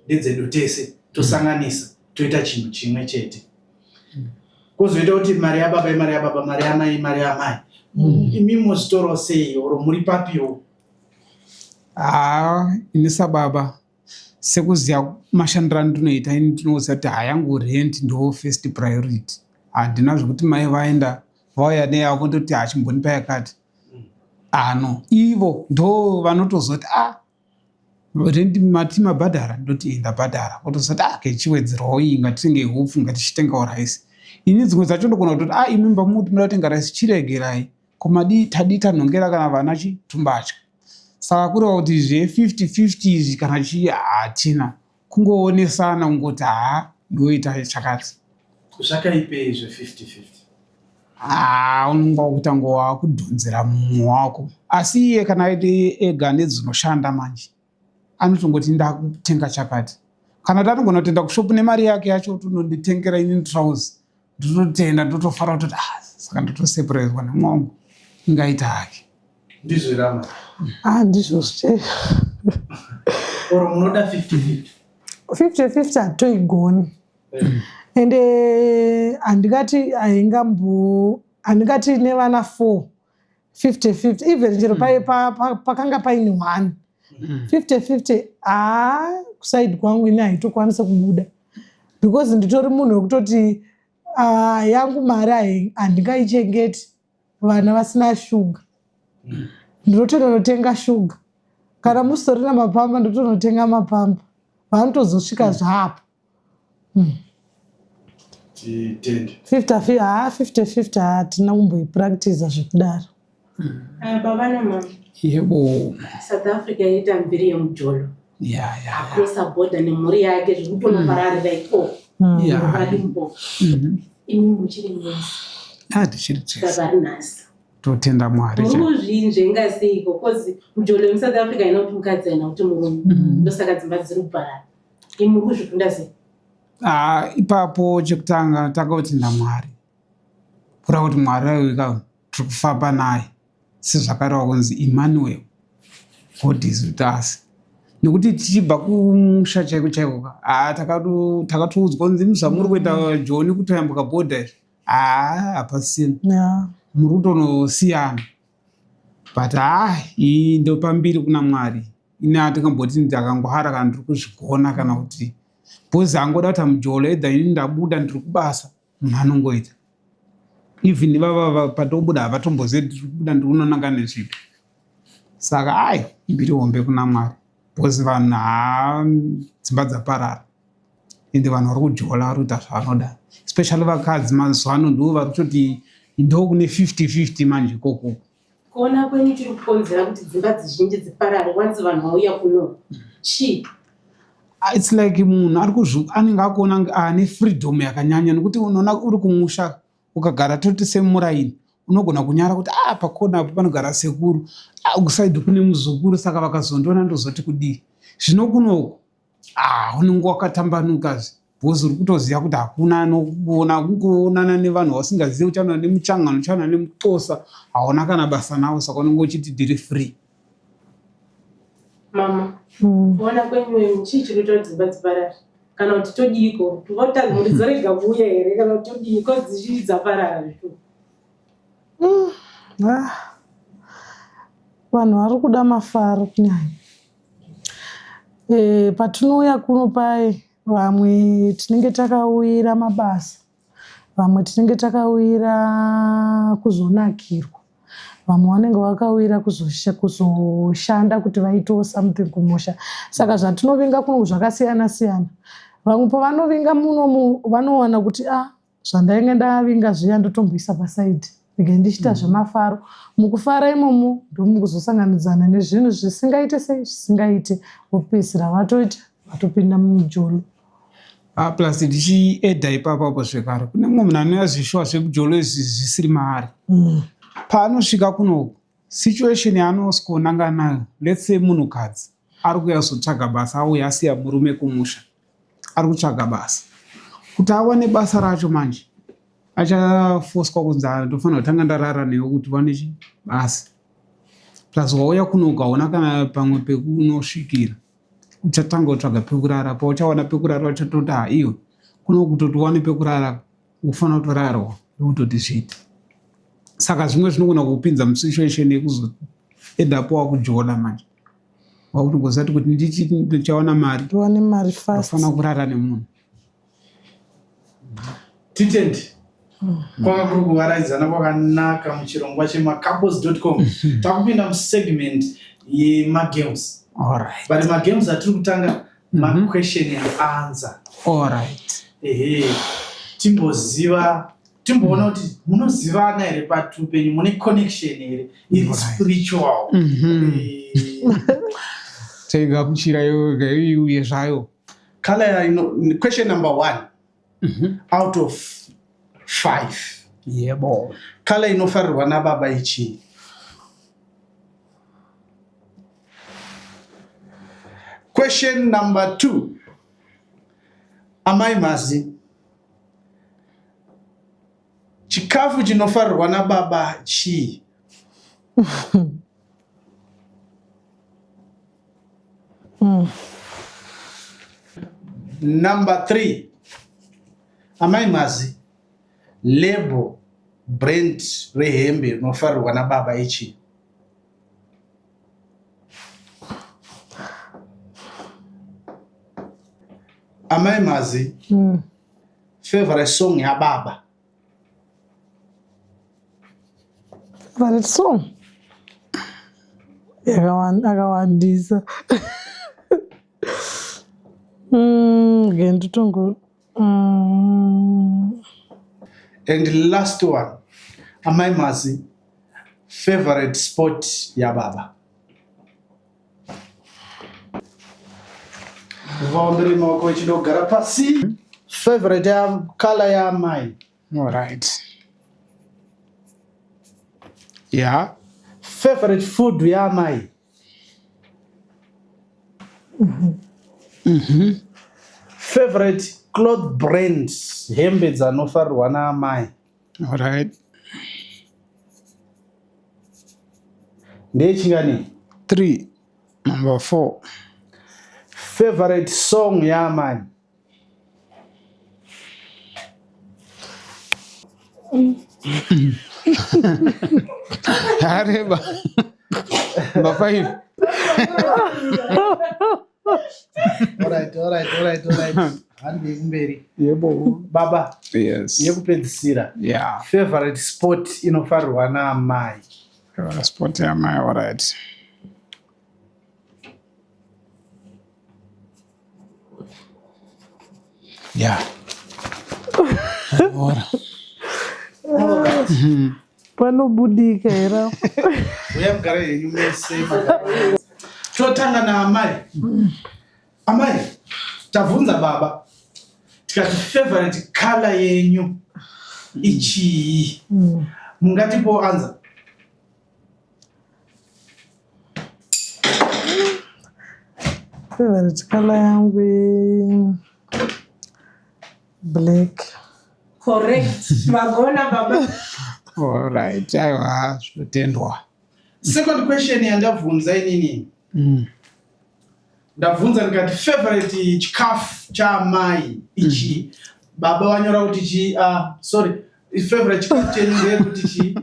Speaker 4: ndedzedu tese, tosanganisa toita chinhu chimwe chete. Kwozoita kuti mari yababa imari yababa, mari yamai imari yamai. Imi mozvitorawo sei, oro muri papiwo?
Speaker 2: Haa, ini sababa, sekuziva mashandiro andinoita ini, ndinoziva kuti hayangu rent ndo first priority. Handina zvekuti mai vaenda vauya neyavo ndoti hachimbonipa yakati ano. Ivo ndo vanotozoti, ah, rent mati mabhadhara? Ndoti ndabhadhara. Votozoti, ah, kechiwedzerawo iyi, ngatitenge hupfu, ngatichitengawo raisi. Ini dzimwe dzacho ndogona kutoti, ah, imi mbamuti muda kutenga raisi, chiregerai komadii, tadii tanhongera kana vana chitumbatya. Saka kureva kuti zve50 50 izvi kana chii hatina, kungoonesana, kungoti haa, iwoita chakati.
Speaker 4: Zvakaipei zve50-50?
Speaker 2: Haa, unonga kutanga wakudhonzera mumwe wako, asi iye kana aite ega nedzinoshanda manje anotongoti ndakutenga chakati, kana kuti anogona kutoenda kushopu nemari yake yacho, tononditengera ini trouser, ndototenda, ndotofara kutoti, ah, saka ndotoseparezwa nemwe wangu, ingaita hake.
Speaker 4: Ndizvo rama?
Speaker 3: Ah, ndizvo chaizvo.
Speaker 4: Oro munoda 50-50?
Speaker 3: 50-50 hatoigoni, ende handingati haingambo, handingati nevana 4 50-50. Even chero pakanga paine 1 50-50, haa, kuside kwangu ini haitokwanisa kubuda, because nditori munhu wekutoti, ah, yangu mari handingaichengeti vana vasina shuga. Ndinotonotenga shuga kana musitorina mapamba, ndotonotenga mapamba, vanotozosvika zvapo.
Speaker 4: Titende.
Speaker 3: 50, haa, 50-50 hatina kumboipractiza zvekudaro.
Speaker 1: Ah, baba namama.
Speaker 2: Yebo.
Speaker 1: South Africa yaita mbiri yemujolo.
Speaker 2: Ya.
Speaker 1: Acrossa border nemhuri yake zvekutonopararira ikoko. VaLimpopo. Imi muchiri mwese?
Speaker 2: Ah, tichiri tese.
Speaker 1: Saka vari nhasi.
Speaker 2: Totenda Mwari.
Speaker 1: Muri kuzvinzvenga seiko? Cause mujolo yemuSouth Africa haina kuti mukadzi haina kuti murume. Ndosaka dzimba dziri kuparara. Imi muri kuzvikunda sei?
Speaker 2: Ah, ipapo chekutanga tanga kutenda Mwari. Kureva kuti Mwari aiwika tiri kufamba naye sezvakareva kunzi Emmanuel. God is with us. Nekuti tichibva kumusha chaiko chaiko ka, ah, takatoudzwa kunzi zvamuri kuita Joni kutoyambuka bhodha izvi. Haa hapasina.
Speaker 3: Yeah.
Speaker 2: Muri kutonosiyana. But haa iyi ndopambiri kuna Mwari. Ini hatingamboti ndakangwara kana ndiri kuzvigona kana kuti because angoda kuti amujolo either ini ndabuda ndiri kubasa munhu anongoita. Even ivava patobuda havatombozivi ndiri kubuda ndiri kunonanga nezvipi. Saka ai mbiri hombe kuna Mwari because vanhu haa dzimba dzaparara. Ende vanhu vari kujola vari kuita zvavanoda especially vakadzi mazuva ano ndivo vari kutoti ndokune 50-50 manje ikoko.
Speaker 1: Kuona kwenyu chiri kukonzera kuti dzimba dzizhinji dziparare once vanhu vauya kuno chii?
Speaker 2: It's like munhu ari kuzvi anenge akuona ane freedom yakanyanya nekuti unoona uri kumusha ukagara toti semuraini unogona kunyara kuti ah pakona apo panogara sekuru ah kusaidhi kune muzukuru saka vakazondiona ndozoti kudii zvino kunoku ah unenge wakatambanuka zve because uri kutoziva kuti hakuna anokuona kungoonana nevanhu vasingazivi uchaona nemuchangano uchaona nemuxhosa hauna kana basa navo saka unenge uchiti ndiri free.
Speaker 1: Mama, kuona kwenyu chii chiri kuita kuti dzimba dziparare kana kuti todiiko vota mhuri dzorega kuuya here kana kuti todiiko dzizhinji dzaparara zvikuru?
Speaker 3: Vanhu vari kuda mafaro kunyanya. Patinouya kuno paye vamwe tinenge takauyira mabasa, vamwe tinenge takauyira kuzonakirwa, vamwe vanenge vakauyira kuzoshanda kuti vaitewo something kumusha. Saka zvatinovinga kuno zvakasiyana siyana. Vamwe pavanovinga munomu vanowana kuti ah zvandainge ndavinga zviya ndotomboisa pasaidhi rega ndichiita zvemafaro. Mukufara imomo ndomukuzosanganidzana nezvinhu zvisingaite sei zvisingaite vopedzisira vatoita vatopinda mumujolo.
Speaker 2: Ah, plus ndichiedha ipapo apo zvekare kune mumwe munhu anouya zvishuwa zvemujolo izvi zvisiri maari. Paanosvika kunoku situation yaanosvikonanga nayo let's say munhukadzi ari kuuya kuzotsvaga basa auya asiya murume kumusha ari kutsvaga basa kuti awane basa racho manje achafoswa kunzi ndofanira kutanga ndarara newe kuti uwane chi basa plus wauya kuno ukaona kana pamwe pekunosvikira uchatanga kutsvaga pekurara pauchawana pekurara uchatoti ha iwe kuno kutoti uwane pekurara ufanira kutorarwa ndokutoti zviite saka zvimwe zvinogona kupinza musituation yekuzo end up wakujola manje wakutongoziva kuti ndichawana mari
Speaker 3: ndiwane mari fast
Speaker 2: ndofanira kurara nemunhu.
Speaker 4: Titend kwanga kuri kuvaraidzana kwakanaka muchirongwa chemacouples.com. Takupinda musegment yemagames.
Speaker 2: Alright.
Speaker 4: But magames atiri kutanga maquestion and answer.
Speaker 2: Alright.
Speaker 4: Ehe. Timboziva timboona kuti munozivana here patu penyu, mune connection here iri spiritual.
Speaker 2: Taigamuchira yoga iuye zvayo.
Speaker 4: Color ino, question number 1 out of 5.
Speaker 2: Yebo.
Speaker 4: Color inofarirwa nababa ichi. Question number 2. Amai Mazi. Chikafu chinofarirwa nababa chii? Number 3. Amai Mazi. Label brand rehembe rinofarirwa nababa ichi. Amai Mazi. Favorite song yababa.
Speaker 3: Favorite song? Akawandisa. Ngenditongo.
Speaker 4: And last one. Amai Mazi. Favorite sport yababa. Vaombere maoko echidogara pasi. Favorite ya color ya amai.
Speaker 2: All right. Yeah.
Speaker 4: Favorite food yaamai? Favorite cloth brand, hembe dzanofarirwa naamai?
Speaker 2: All right.
Speaker 4: Ndeyechingani?
Speaker 2: 3. Number 4.
Speaker 4: Favorite song yaamai?
Speaker 2: Areba. Number 5.
Speaker 4: Alright, alright, alright, alright. Handei kumberi.
Speaker 2: Yebo.
Speaker 4: Baba,
Speaker 2: Yes.
Speaker 4: yekupedzisira.
Speaker 2: Yeah.
Speaker 4: Favorite sport inofarirwa naamai?
Speaker 2: Favorite sport yaamai, all right. Yeah. Ora.
Speaker 3: Panobudika here apo?
Speaker 4: Uya mugare henyu mese magara. Totanga naamai. Amai, tabvunza baba tikati favorite color yenyu ichii? Mungatipo answer?
Speaker 3: Favorite color yangu black.
Speaker 1: Correct. Vagona baba.
Speaker 2: All right. Aiwa, zvinotendwa.
Speaker 4: Second question yandabvunza inini, ndabvunza ndikati favorite chikafu chaamai ichi? Baba vanyora kuti chi, sorry, favorite chikafu chenyu ndeyekuti chi?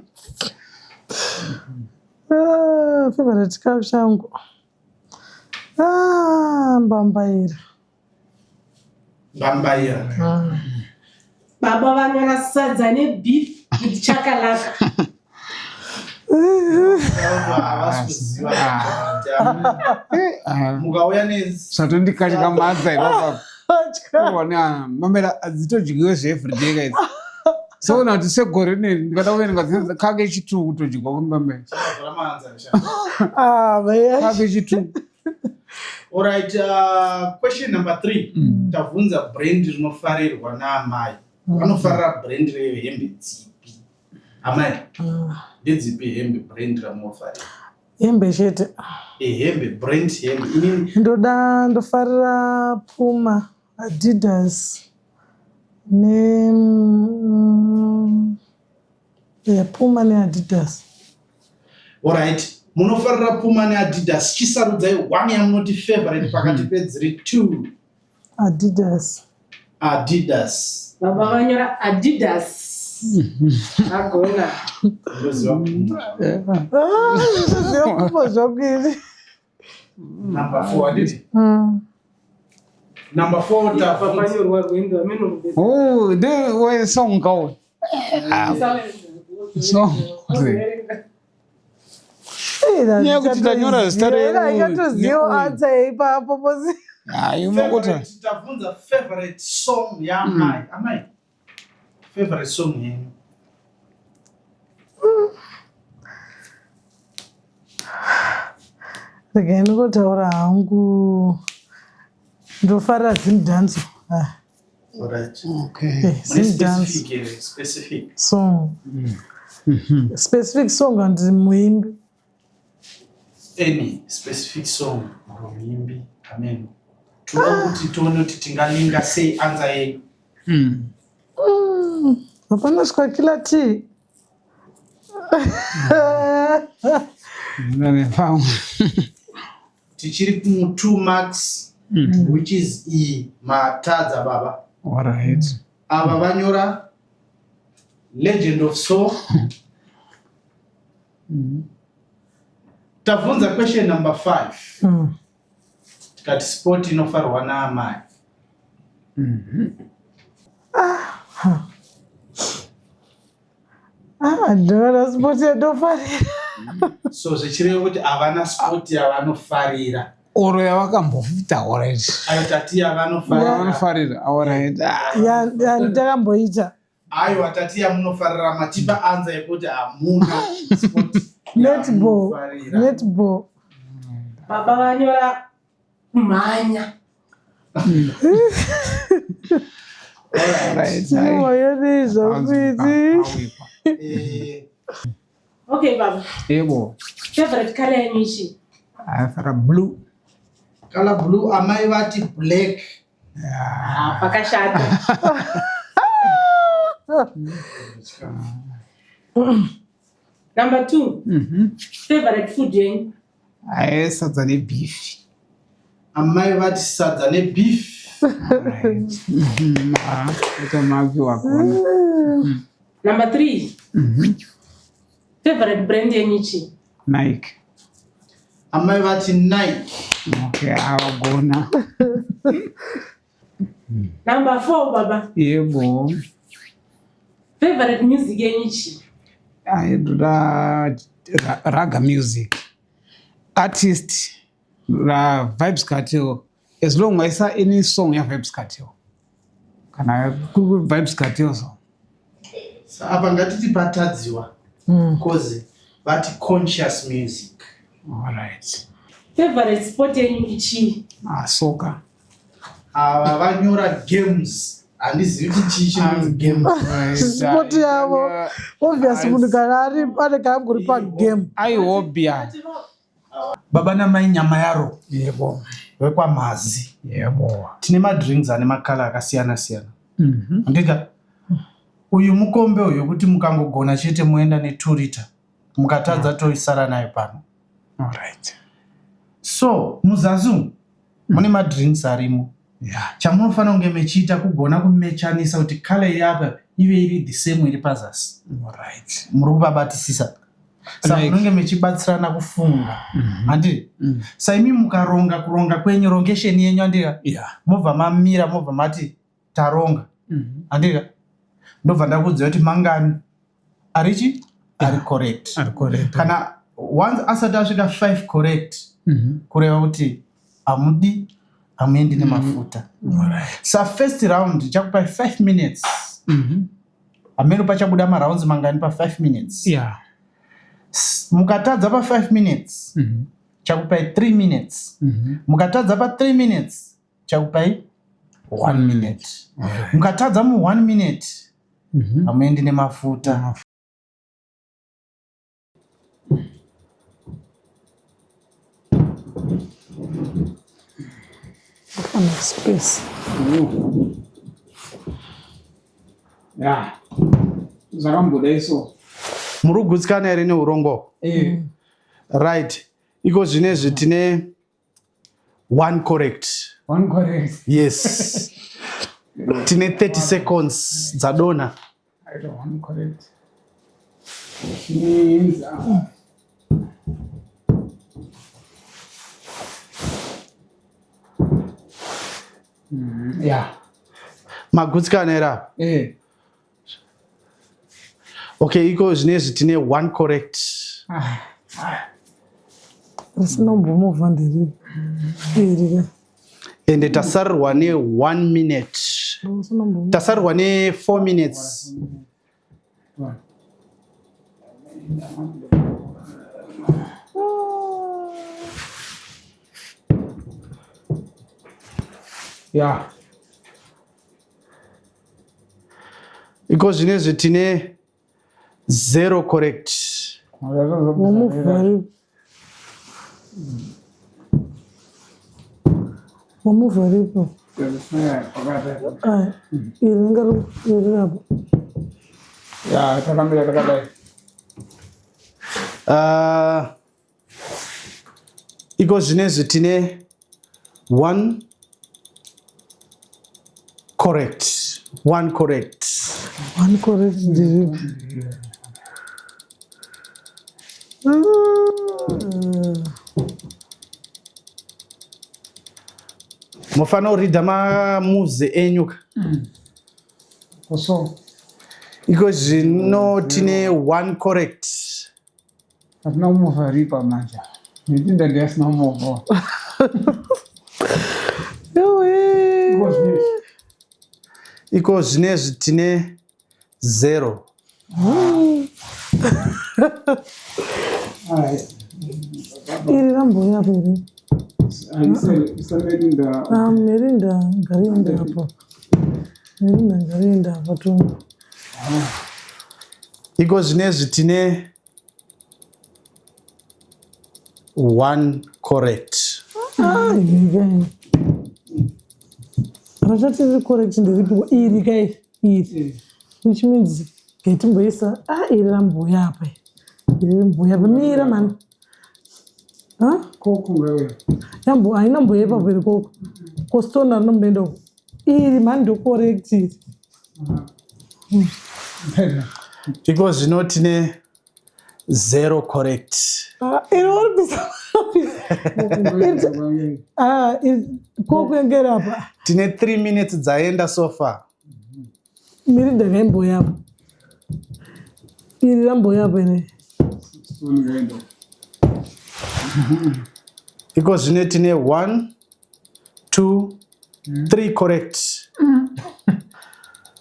Speaker 3: Ah, favorite chikafu changu, ah, mbambaira.
Speaker 4: Mbambaira.
Speaker 1: Baba vanyora sadza nebeef with chakalaka.
Speaker 4: Havasi kuziva.
Speaker 2: Ah,
Speaker 4: Mukauya ne
Speaker 2: zvatondikatyamadza ipapa. Mamera adzitodyiwe zveeveryday kaidzi. Soona kuti segore rineri ndikada kuverenga kake chitu kutodyiwa kwembambaira.
Speaker 4: Chavhura maanza sha.
Speaker 3: Ah, vaya.
Speaker 2: Kake chitu.
Speaker 4: Alright, question number 3. Tabvunza brand rinofarirwa naamai. Vanofarira brand rehembe dzipi? Amai, ndedzipi hembe, brand ramunofarira?
Speaker 3: Hembe chete?
Speaker 4: Ehembe, brand hembe. Inini
Speaker 3: Ndoda, ndofarira Puma, Adidas ne yeah, Puma neAdidas.
Speaker 4: Alright, munofarira Puma neAdidas. Chisarudzai one yamunoti favorite pakati pedziri two.
Speaker 3: Adidas.
Speaker 4: Adidas.
Speaker 1: Baba vanyora Adidas. Vagona.
Speaker 4: Ndoziva Puma.
Speaker 3: Ah, ndoziva Puma zvangu ini.
Speaker 4: Number 4, handiti?
Speaker 3: Mm.
Speaker 4: Number 4
Speaker 1: Apa
Speaker 4: tabvunza.
Speaker 1: panyorwa rwendo amene.
Speaker 2: Oh, nde song kawo. Song. Nyaya yekuti tanyora zita
Speaker 3: Achatoziva
Speaker 2: neuyu.
Speaker 3: answer ipapo posi.
Speaker 2: Hayi, unokuti
Speaker 4: Favorite, tabvunza favorite song yaamai. Amai, favorite song yenyu?
Speaker 3: Regai ndingotaura hangu, ndofarira Zimdance. Ah,
Speaker 4: Alright.
Speaker 2: Okay.
Speaker 3: eh,
Speaker 4: Mune
Speaker 3: Zimdance.
Speaker 4: specific here, specific.
Speaker 3: Song, specific song handi muimbi?
Speaker 4: Any specific song or muimbi, amen. Toda kuti tione kuti tingalinga sei answer yenyu.
Speaker 3: Hapana Killer T.
Speaker 2: Pamwe.
Speaker 4: Tichiri mu 2 marks, which is e matadza baba.
Speaker 2: All right.
Speaker 4: Ava vanyora Legend of Soul. Tabvunza question number 5, tikati sport inofarwa naamai.
Speaker 3: Ah, ndinoona sport yandofarira.
Speaker 4: So zvichireva kuti havana sport yavanofarira.
Speaker 2: Oro yavakamboita, alright.
Speaker 4: Ayo, tati yavanofarira.
Speaker 2: Vanofarira, alright. Ah.
Speaker 3: Yandakamboita.
Speaker 4: Aiwa, tati yamunofarira. Matipa answer yekuti hamuna sport
Speaker 3: Netball.
Speaker 4: yamunofarira.
Speaker 3: Netball.
Speaker 1: Baba vanyora kumhanya.
Speaker 2: Alright. Ai.
Speaker 3: Moyo zvakuiti.
Speaker 2: Awikwa.
Speaker 4: Eh,
Speaker 1: Okay baba.
Speaker 2: Yebo.
Speaker 1: Favorite color yenyu ichi?
Speaker 2: Afara blue.
Speaker 4: Color blue, amai vati black.
Speaker 1: Ah, pakashata. Number 2. Favorite food yenyu?
Speaker 2: Aye, sadza nebeef.
Speaker 4: Amai vati sadza nebeef.
Speaker 2: Alright. Ah, acha mavi wakona.
Speaker 1: Number 3. Favorite brand yenyu ichi?
Speaker 2: Nike.
Speaker 4: Amai vati Nike.
Speaker 2: Okay, awagona.
Speaker 1: Number 4 baba.
Speaker 2: Yebo.
Speaker 1: Favorite music yenyu ichi?
Speaker 2: Aye, ndoda raga music. Artist ra Vybz Kartel. As long as any song ya Vybz Kartel. Kana ku Vybz Kartel so.
Speaker 4: Apa ngatiti patadziwa. Cause vati conscious music.
Speaker 2: All right.
Speaker 1: Favorite sport yenyu ichi?
Speaker 2: Ah, soccer.
Speaker 4: Ava vanyora games. Handizivi kuti chii chinonzi games.
Speaker 3: Sport yavo. Obvious munhu kana ari anenge angori pagame.
Speaker 2: Aihobia.
Speaker 4: Baba namai nyama yaro
Speaker 2: Yebo.
Speaker 4: vekwamazi.
Speaker 2: Yebo.
Speaker 4: Tine madrinks ane makala akasiyana siyana. Handika uyu mukombe uyu wekuti mukangogona chete moenda ne2 liter. Mukatadza toisara nayo pano.
Speaker 2: All right.
Speaker 4: So muzasi umu mune madrinks arimo.
Speaker 2: Yeah.
Speaker 4: Chamunofanira kunge mechiita kugona kumechanisa kuti colour iri apa ive iri the same iri pazasi.
Speaker 2: All right.
Speaker 4: Muri kubabatisisa. Saka
Speaker 2: Like-
Speaker 4: munenge mechibatsirana kufunga. Handiti? Saimi mukaronga kuronga kwenyu rongesheni yenyu handika?
Speaker 2: Yeah.
Speaker 4: Mobva mamira mobva mati taronga. Handika? Ndobva ndakuudzai kuti mangani arichi ari correct.
Speaker 2: Ari correct.
Speaker 4: Kana once asati asvika 5 correct kureva kuti amudi amuendi nemafuta.
Speaker 2: All right.
Speaker 4: Sa first round ndichakupai 5 minutes. Hameno pachabuda marounds mangani pa 5 minutes.
Speaker 2: Yeah.
Speaker 4: Mukatadza pa 5 minutes chakupai 3 minutes. Mukatadza pa 3 minutes chakupai 1 minute.
Speaker 2: Alright.
Speaker 4: Mukatadza mu 1 minute hamuendi nemafuta.
Speaker 3: Kana space.
Speaker 2: Yeah. Zvakamboda iso.
Speaker 4: Muri kugutsikana here neurongo?
Speaker 2: Eh.
Speaker 4: Right. Iko zvinezvi tine 1 correct.
Speaker 2: One correct.
Speaker 4: Yes. Tine 30 seconds dzadonha.
Speaker 2: I don't want correct. Means yeah.
Speaker 4: Magutsikana here apa?
Speaker 2: Eh.
Speaker 4: Okay, iko zvinezvi tine 1 correct.
Speaker 2: Ah.
Speaker 3: Risina kumbomovha ndiri. Iri.
Speaker 4: Ende tasarirwa ne 1 minute.
Speaker 3: Risina kumbomovha.
Speaker 4: Tasarirwa ne 4 minutes.
Speaker 2: One. Yeah.
Speaker 4: Iko zvinezvi tine 0 correct.
Speaker 3: Wamovha ari. Wamovha aripo. Aya, iri ringa iri apo.
Speaker 2: Yeah, takamira takadai.
Speaker 4: Iko zvinezvi tine 1 correct. 1 correct.
Speaker 3: One correct ndiripo.
Speaker 4: Mufanira kuridha mamoves enyu ka.
Speaker 2: So,
Speaker 4: Iko zvino tine 1 correct.
Speaker 2: hatina kumovha ripa manje. Ndinda ndiyasina kumovha.
Speaker 3: Yowe.
Speaker 2: Iko zvinezvi.
Speaker 4: Iko zvinezvi tine 0.
Speaker 2: Alright.
Speaker 3: Iri rambouya apo iri.
Speaker 2: Isamerinda.
Speaker 3: Ah, Merinda ngariende apo. Merinda ngariende apo tu.
Speaker 4: Iko zvinezvi tine One correct.
Speaker 3: Ah, iri ratati riri correct nderipiko iri kai iri which means getimboisa ah iri ramboya apa iri ramboya apa mira mani yambo haina mboya ipapo iri koko kostona rinomboenda uko iri mani ndo correct iri.
Speaker 4: Iko zvino tine zero correct.
Speaker 3: Ah, iri oribisa ah, kokuengera apa.
Speaker 4: Tine 3 minutes dzaenda so far.
Speaker 3: Mirinda ngaimboya apa iri ramboya apa ine.
Speaker 4: Iko zvino tine 1 2 3 correct.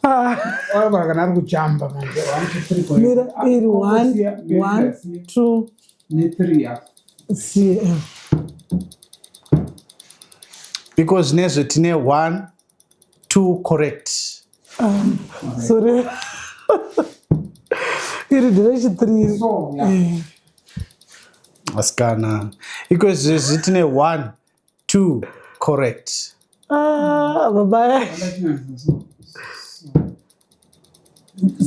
Speaker 3: Ah.
Speaker 2: Kana ari kujamba manje 1 2 3 correct.
Speaker 3: Mira iri 1 1 2
Speaker 2: ne 3 apa.
Speaker 3: C F.
Speaker 4: Iko zvinezvi tine 1 2 correct.
Speaker 3: Sorry. Iri nderechi 3.
Speaker 2: So, yeah.
Speaker 4: Asikana. Iko zvezvi tine 1 2 correct.
Speaker 3: Ah, baba.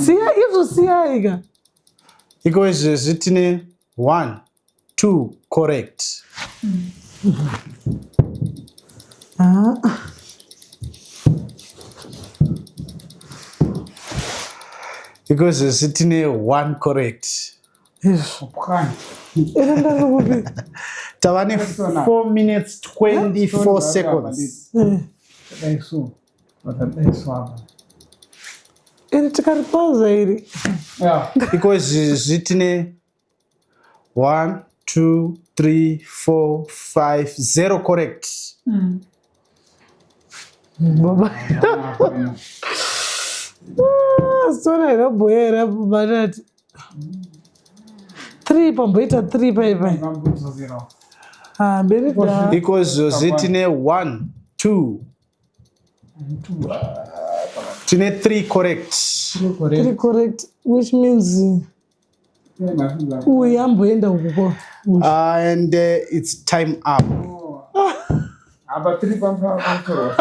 Speaker 3: Siya izvo siyai ka.
Speaker 4: Iko izvezvi tine 1 2 correct.
Speaker 3: Ah.
Speaker 4: Iko izvezvi tine 1 correct.
Speaker 3: Izvo.
Speaker 2: Kupwanya.
Speaker 3: Iri ndarikupi?
Speaker 4: Tava ne 4 minutes 24 seconds.
Speaker 3: Eh.
Speaker 2: Dai so. Dai so apa.
Speaker 3: Iri tikaripaza iri.
Speaker 2: Yeah.
Speaker 4: Iko izvezvi tine 1 2 3 4 5 0 correct.
Speaker 3: Baba. Ah, sona irabhoya here banati. 3 pamboita 3 pai pai. Ah, berida.
Speaker 4: Iko izvezvi tine 1 2 tine 3 correct.
Speaker 3: 3 correct which means uyu amboenda uku ko. Uyu.
Speaker 4: And it's time up.
Speaker 2: Apa 3 pamusoro.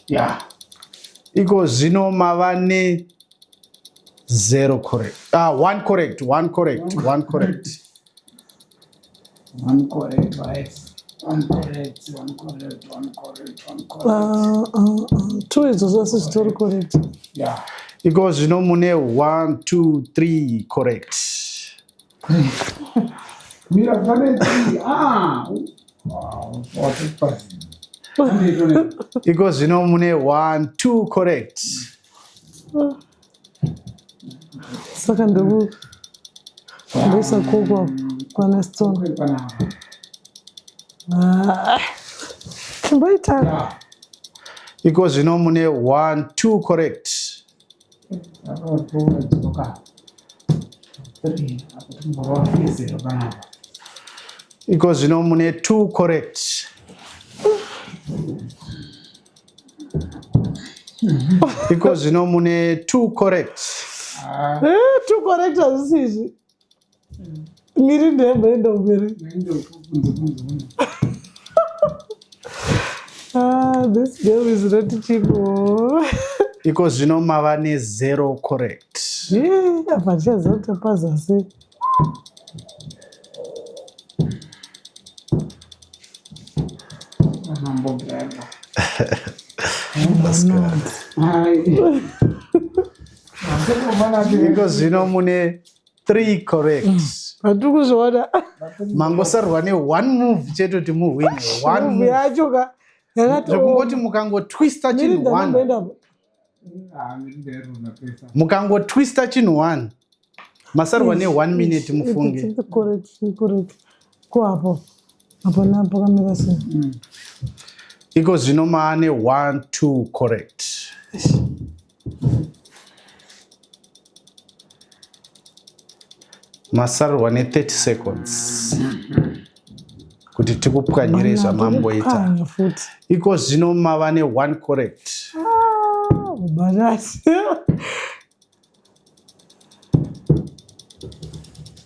Speaker 2: Yeah.
Speaker 4: Iko zvino mava ne 0 correct. Ah, 1 correct, 1 correct, 1 correct.
Speaker 2: One correct, right? One correct, one correct, one correct, one correct.
Speaker 3: Ah, ah, ah. Two idzo zvose zvitori correct.
Speaker 2: Yeah.
Speaker 4: Iko zvino mune 1 2 3 correct.
Speaker 2: Mira, pane three. Ah. Wow. What
Speaker 4: Iko zvino mune 1 2 correct.
Speaker 3: Saka ndoku ndoisa koko apa pana stone. Ah. Chimboita.
Speaker 4: Iko zvino mune 1 2 correct. Iko zvino mune 2 correct. Iko zvino mune 2 correct.
Speaker 3: Eh, two correct hazvisi izvi. Mirinda yamboenda kumberi. Ah, this game is not cheap. Oh.
Speaker 4: Iko zvino mava ne 0 correct.
Speaker 3: Eh, apa tichaziva kuti tapaza sei.
Speaker 4: Iko zvino mune 3 correct.
Speaker 3: Hatiri kuzviona.
Speaker 4: Mangosarwa ne 1 move chete kuti muhwine. 1
Speaker 3: Move
Speaker 4: move.
Speaker 3: yacho ka yakati
Speaker 4: Zvekungoti mukangotwista chinhu
Speaker 3: Mirinda
Speaker 4: 1.
Speaker 3: yamboenda apa.
Speaker 4: Mukangotwista chinhu 1. Masarwa ne 1 minute mufunge.
Speaker 3: Correct, correct. Ko apo. Apo napo kamira sei.
Speaker 4: Iko zvino maane 1 2 correct. Masarwa ne 30 seconds kuti tikupwanyire zvamamboita.
Speaker 3: Pwanya futi.
Speaker 4: Iko zvino mava ne 1 correct.
Speaker 3: Ah, banasi.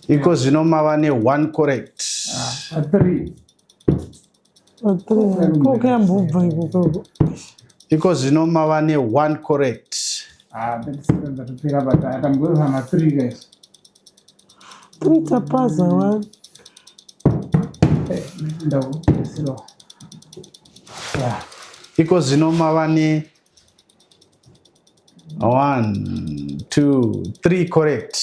Speaker 4: Iko zvino mava ne one correct.
Speaker 2: Ah, three.
Speaker 3: Kokuyambobva ikoko.
Speaker 4: Iko zvino mava ne one correct.
Speaker 2: Ah, 37 dzatopera but atambozama three guys.
Speaker 3: Three tapaza one.
Speaker 2: Eh, ndakupedzisirawo. Yeah.
Speaker 4: Iko zvino mava ne one, two, three correct.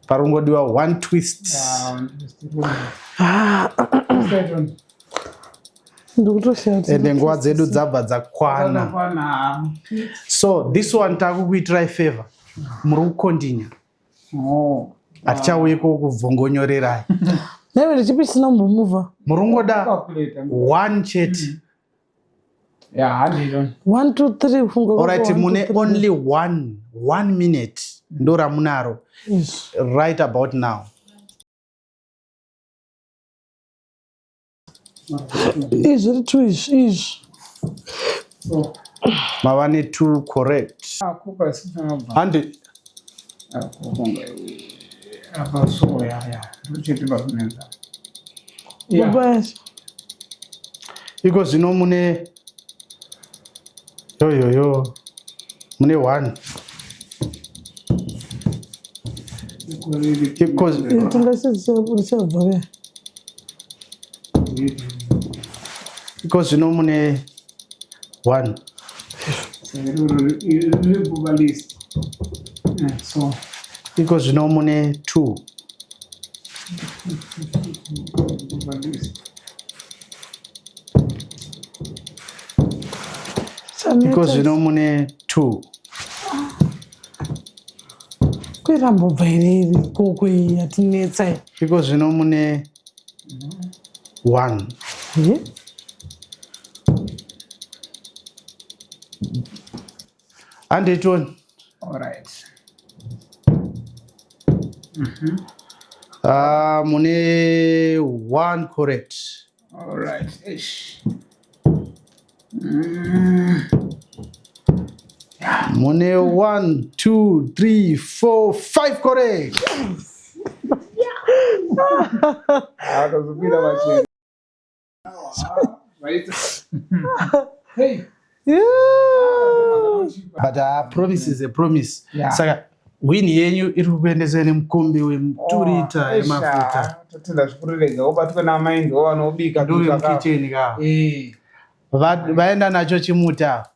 Speaker 4: Parongodiwa one twist.
Speaker 2: Yeah, ah.
Speaker 3: Ndikutoshaya kuti
Speaker 4: Ende nguva dzedu dzabva dzakwana.
Speaker 2: Kwana.
Speaker 4: So this one takukuitirai favor. Muri kukondinya.
Speaker 2: Oh.
Speaker 4: Hatichauyiko kubvongonyorerai.
Speaker 3: Naiwe ndichipi chisina kumbomuvha?
Speaker 4: Muri kungoda
Speaker 2: Calculator.
Speaker 4: one chete.
Speaker 2: Yeah, handilo.
Speaker 3: One, two, three kufunga kwako,
Speaker 4: Alright,
Speaker 3: one, two,
Speaker 4: mune
Speaker 3: three.
Speaker 4: only one minute ndo ramunaro
Speaker 3: Izvi.
Speaker 4: right about now.
Speaker 3: Izvi two izvi izvi.
Speaker 2: So,
Speaker 4: Mava ne two correct.
Speaker 2: ah, kupa sisana
Speaker 4: Handi
Speaker 2: kufunga. Apa so ya ya. Ndochete pakunenza. Yeah.
Speaker 3: Baba yacho.
Speaker 4: iko zvino mune yo yo yo mune one. Iko
Speaker 3: Tingachichabva ve.
Speaker 4: iko zvino mune one.
Speaker 2: Riri list. So,
Speaker 4: Iko zvino mune two.
Speaker 2: buba list.
Speaker 4: Iko zvino mune two.
Speaker 3: Kwerambobva here iri ikoko iyi yatinetsa iyi.
Speaker 4: Iko zvino mune one.
Speaker 3: Ye?
Speaker 4: Handitoni.
Speaker 2: All right.
Speaker 4: Ah, mune one correct.
Speaker 2: All right. Ish.
Speaker 4: Mune one, two, three, four, five correct.
Speaker 2: Ah, tozopinda pachena. Right. Hey.
Speaker 3: Yeah.
Speaker 4: But a promise is a promise.
Speaker 2: Yeah.
Speaker 4: Saka win yenyu iri kukuendesai nemukombe wemuturita emafuta.
Speaker 2: Totenda zvikuru rega ubatwe namainzi vanobika
Speaker 4: Ndovemukicheni ka.
Speaker 2: Eh.
Speaker 4: Vaenda nacho chimuti ava.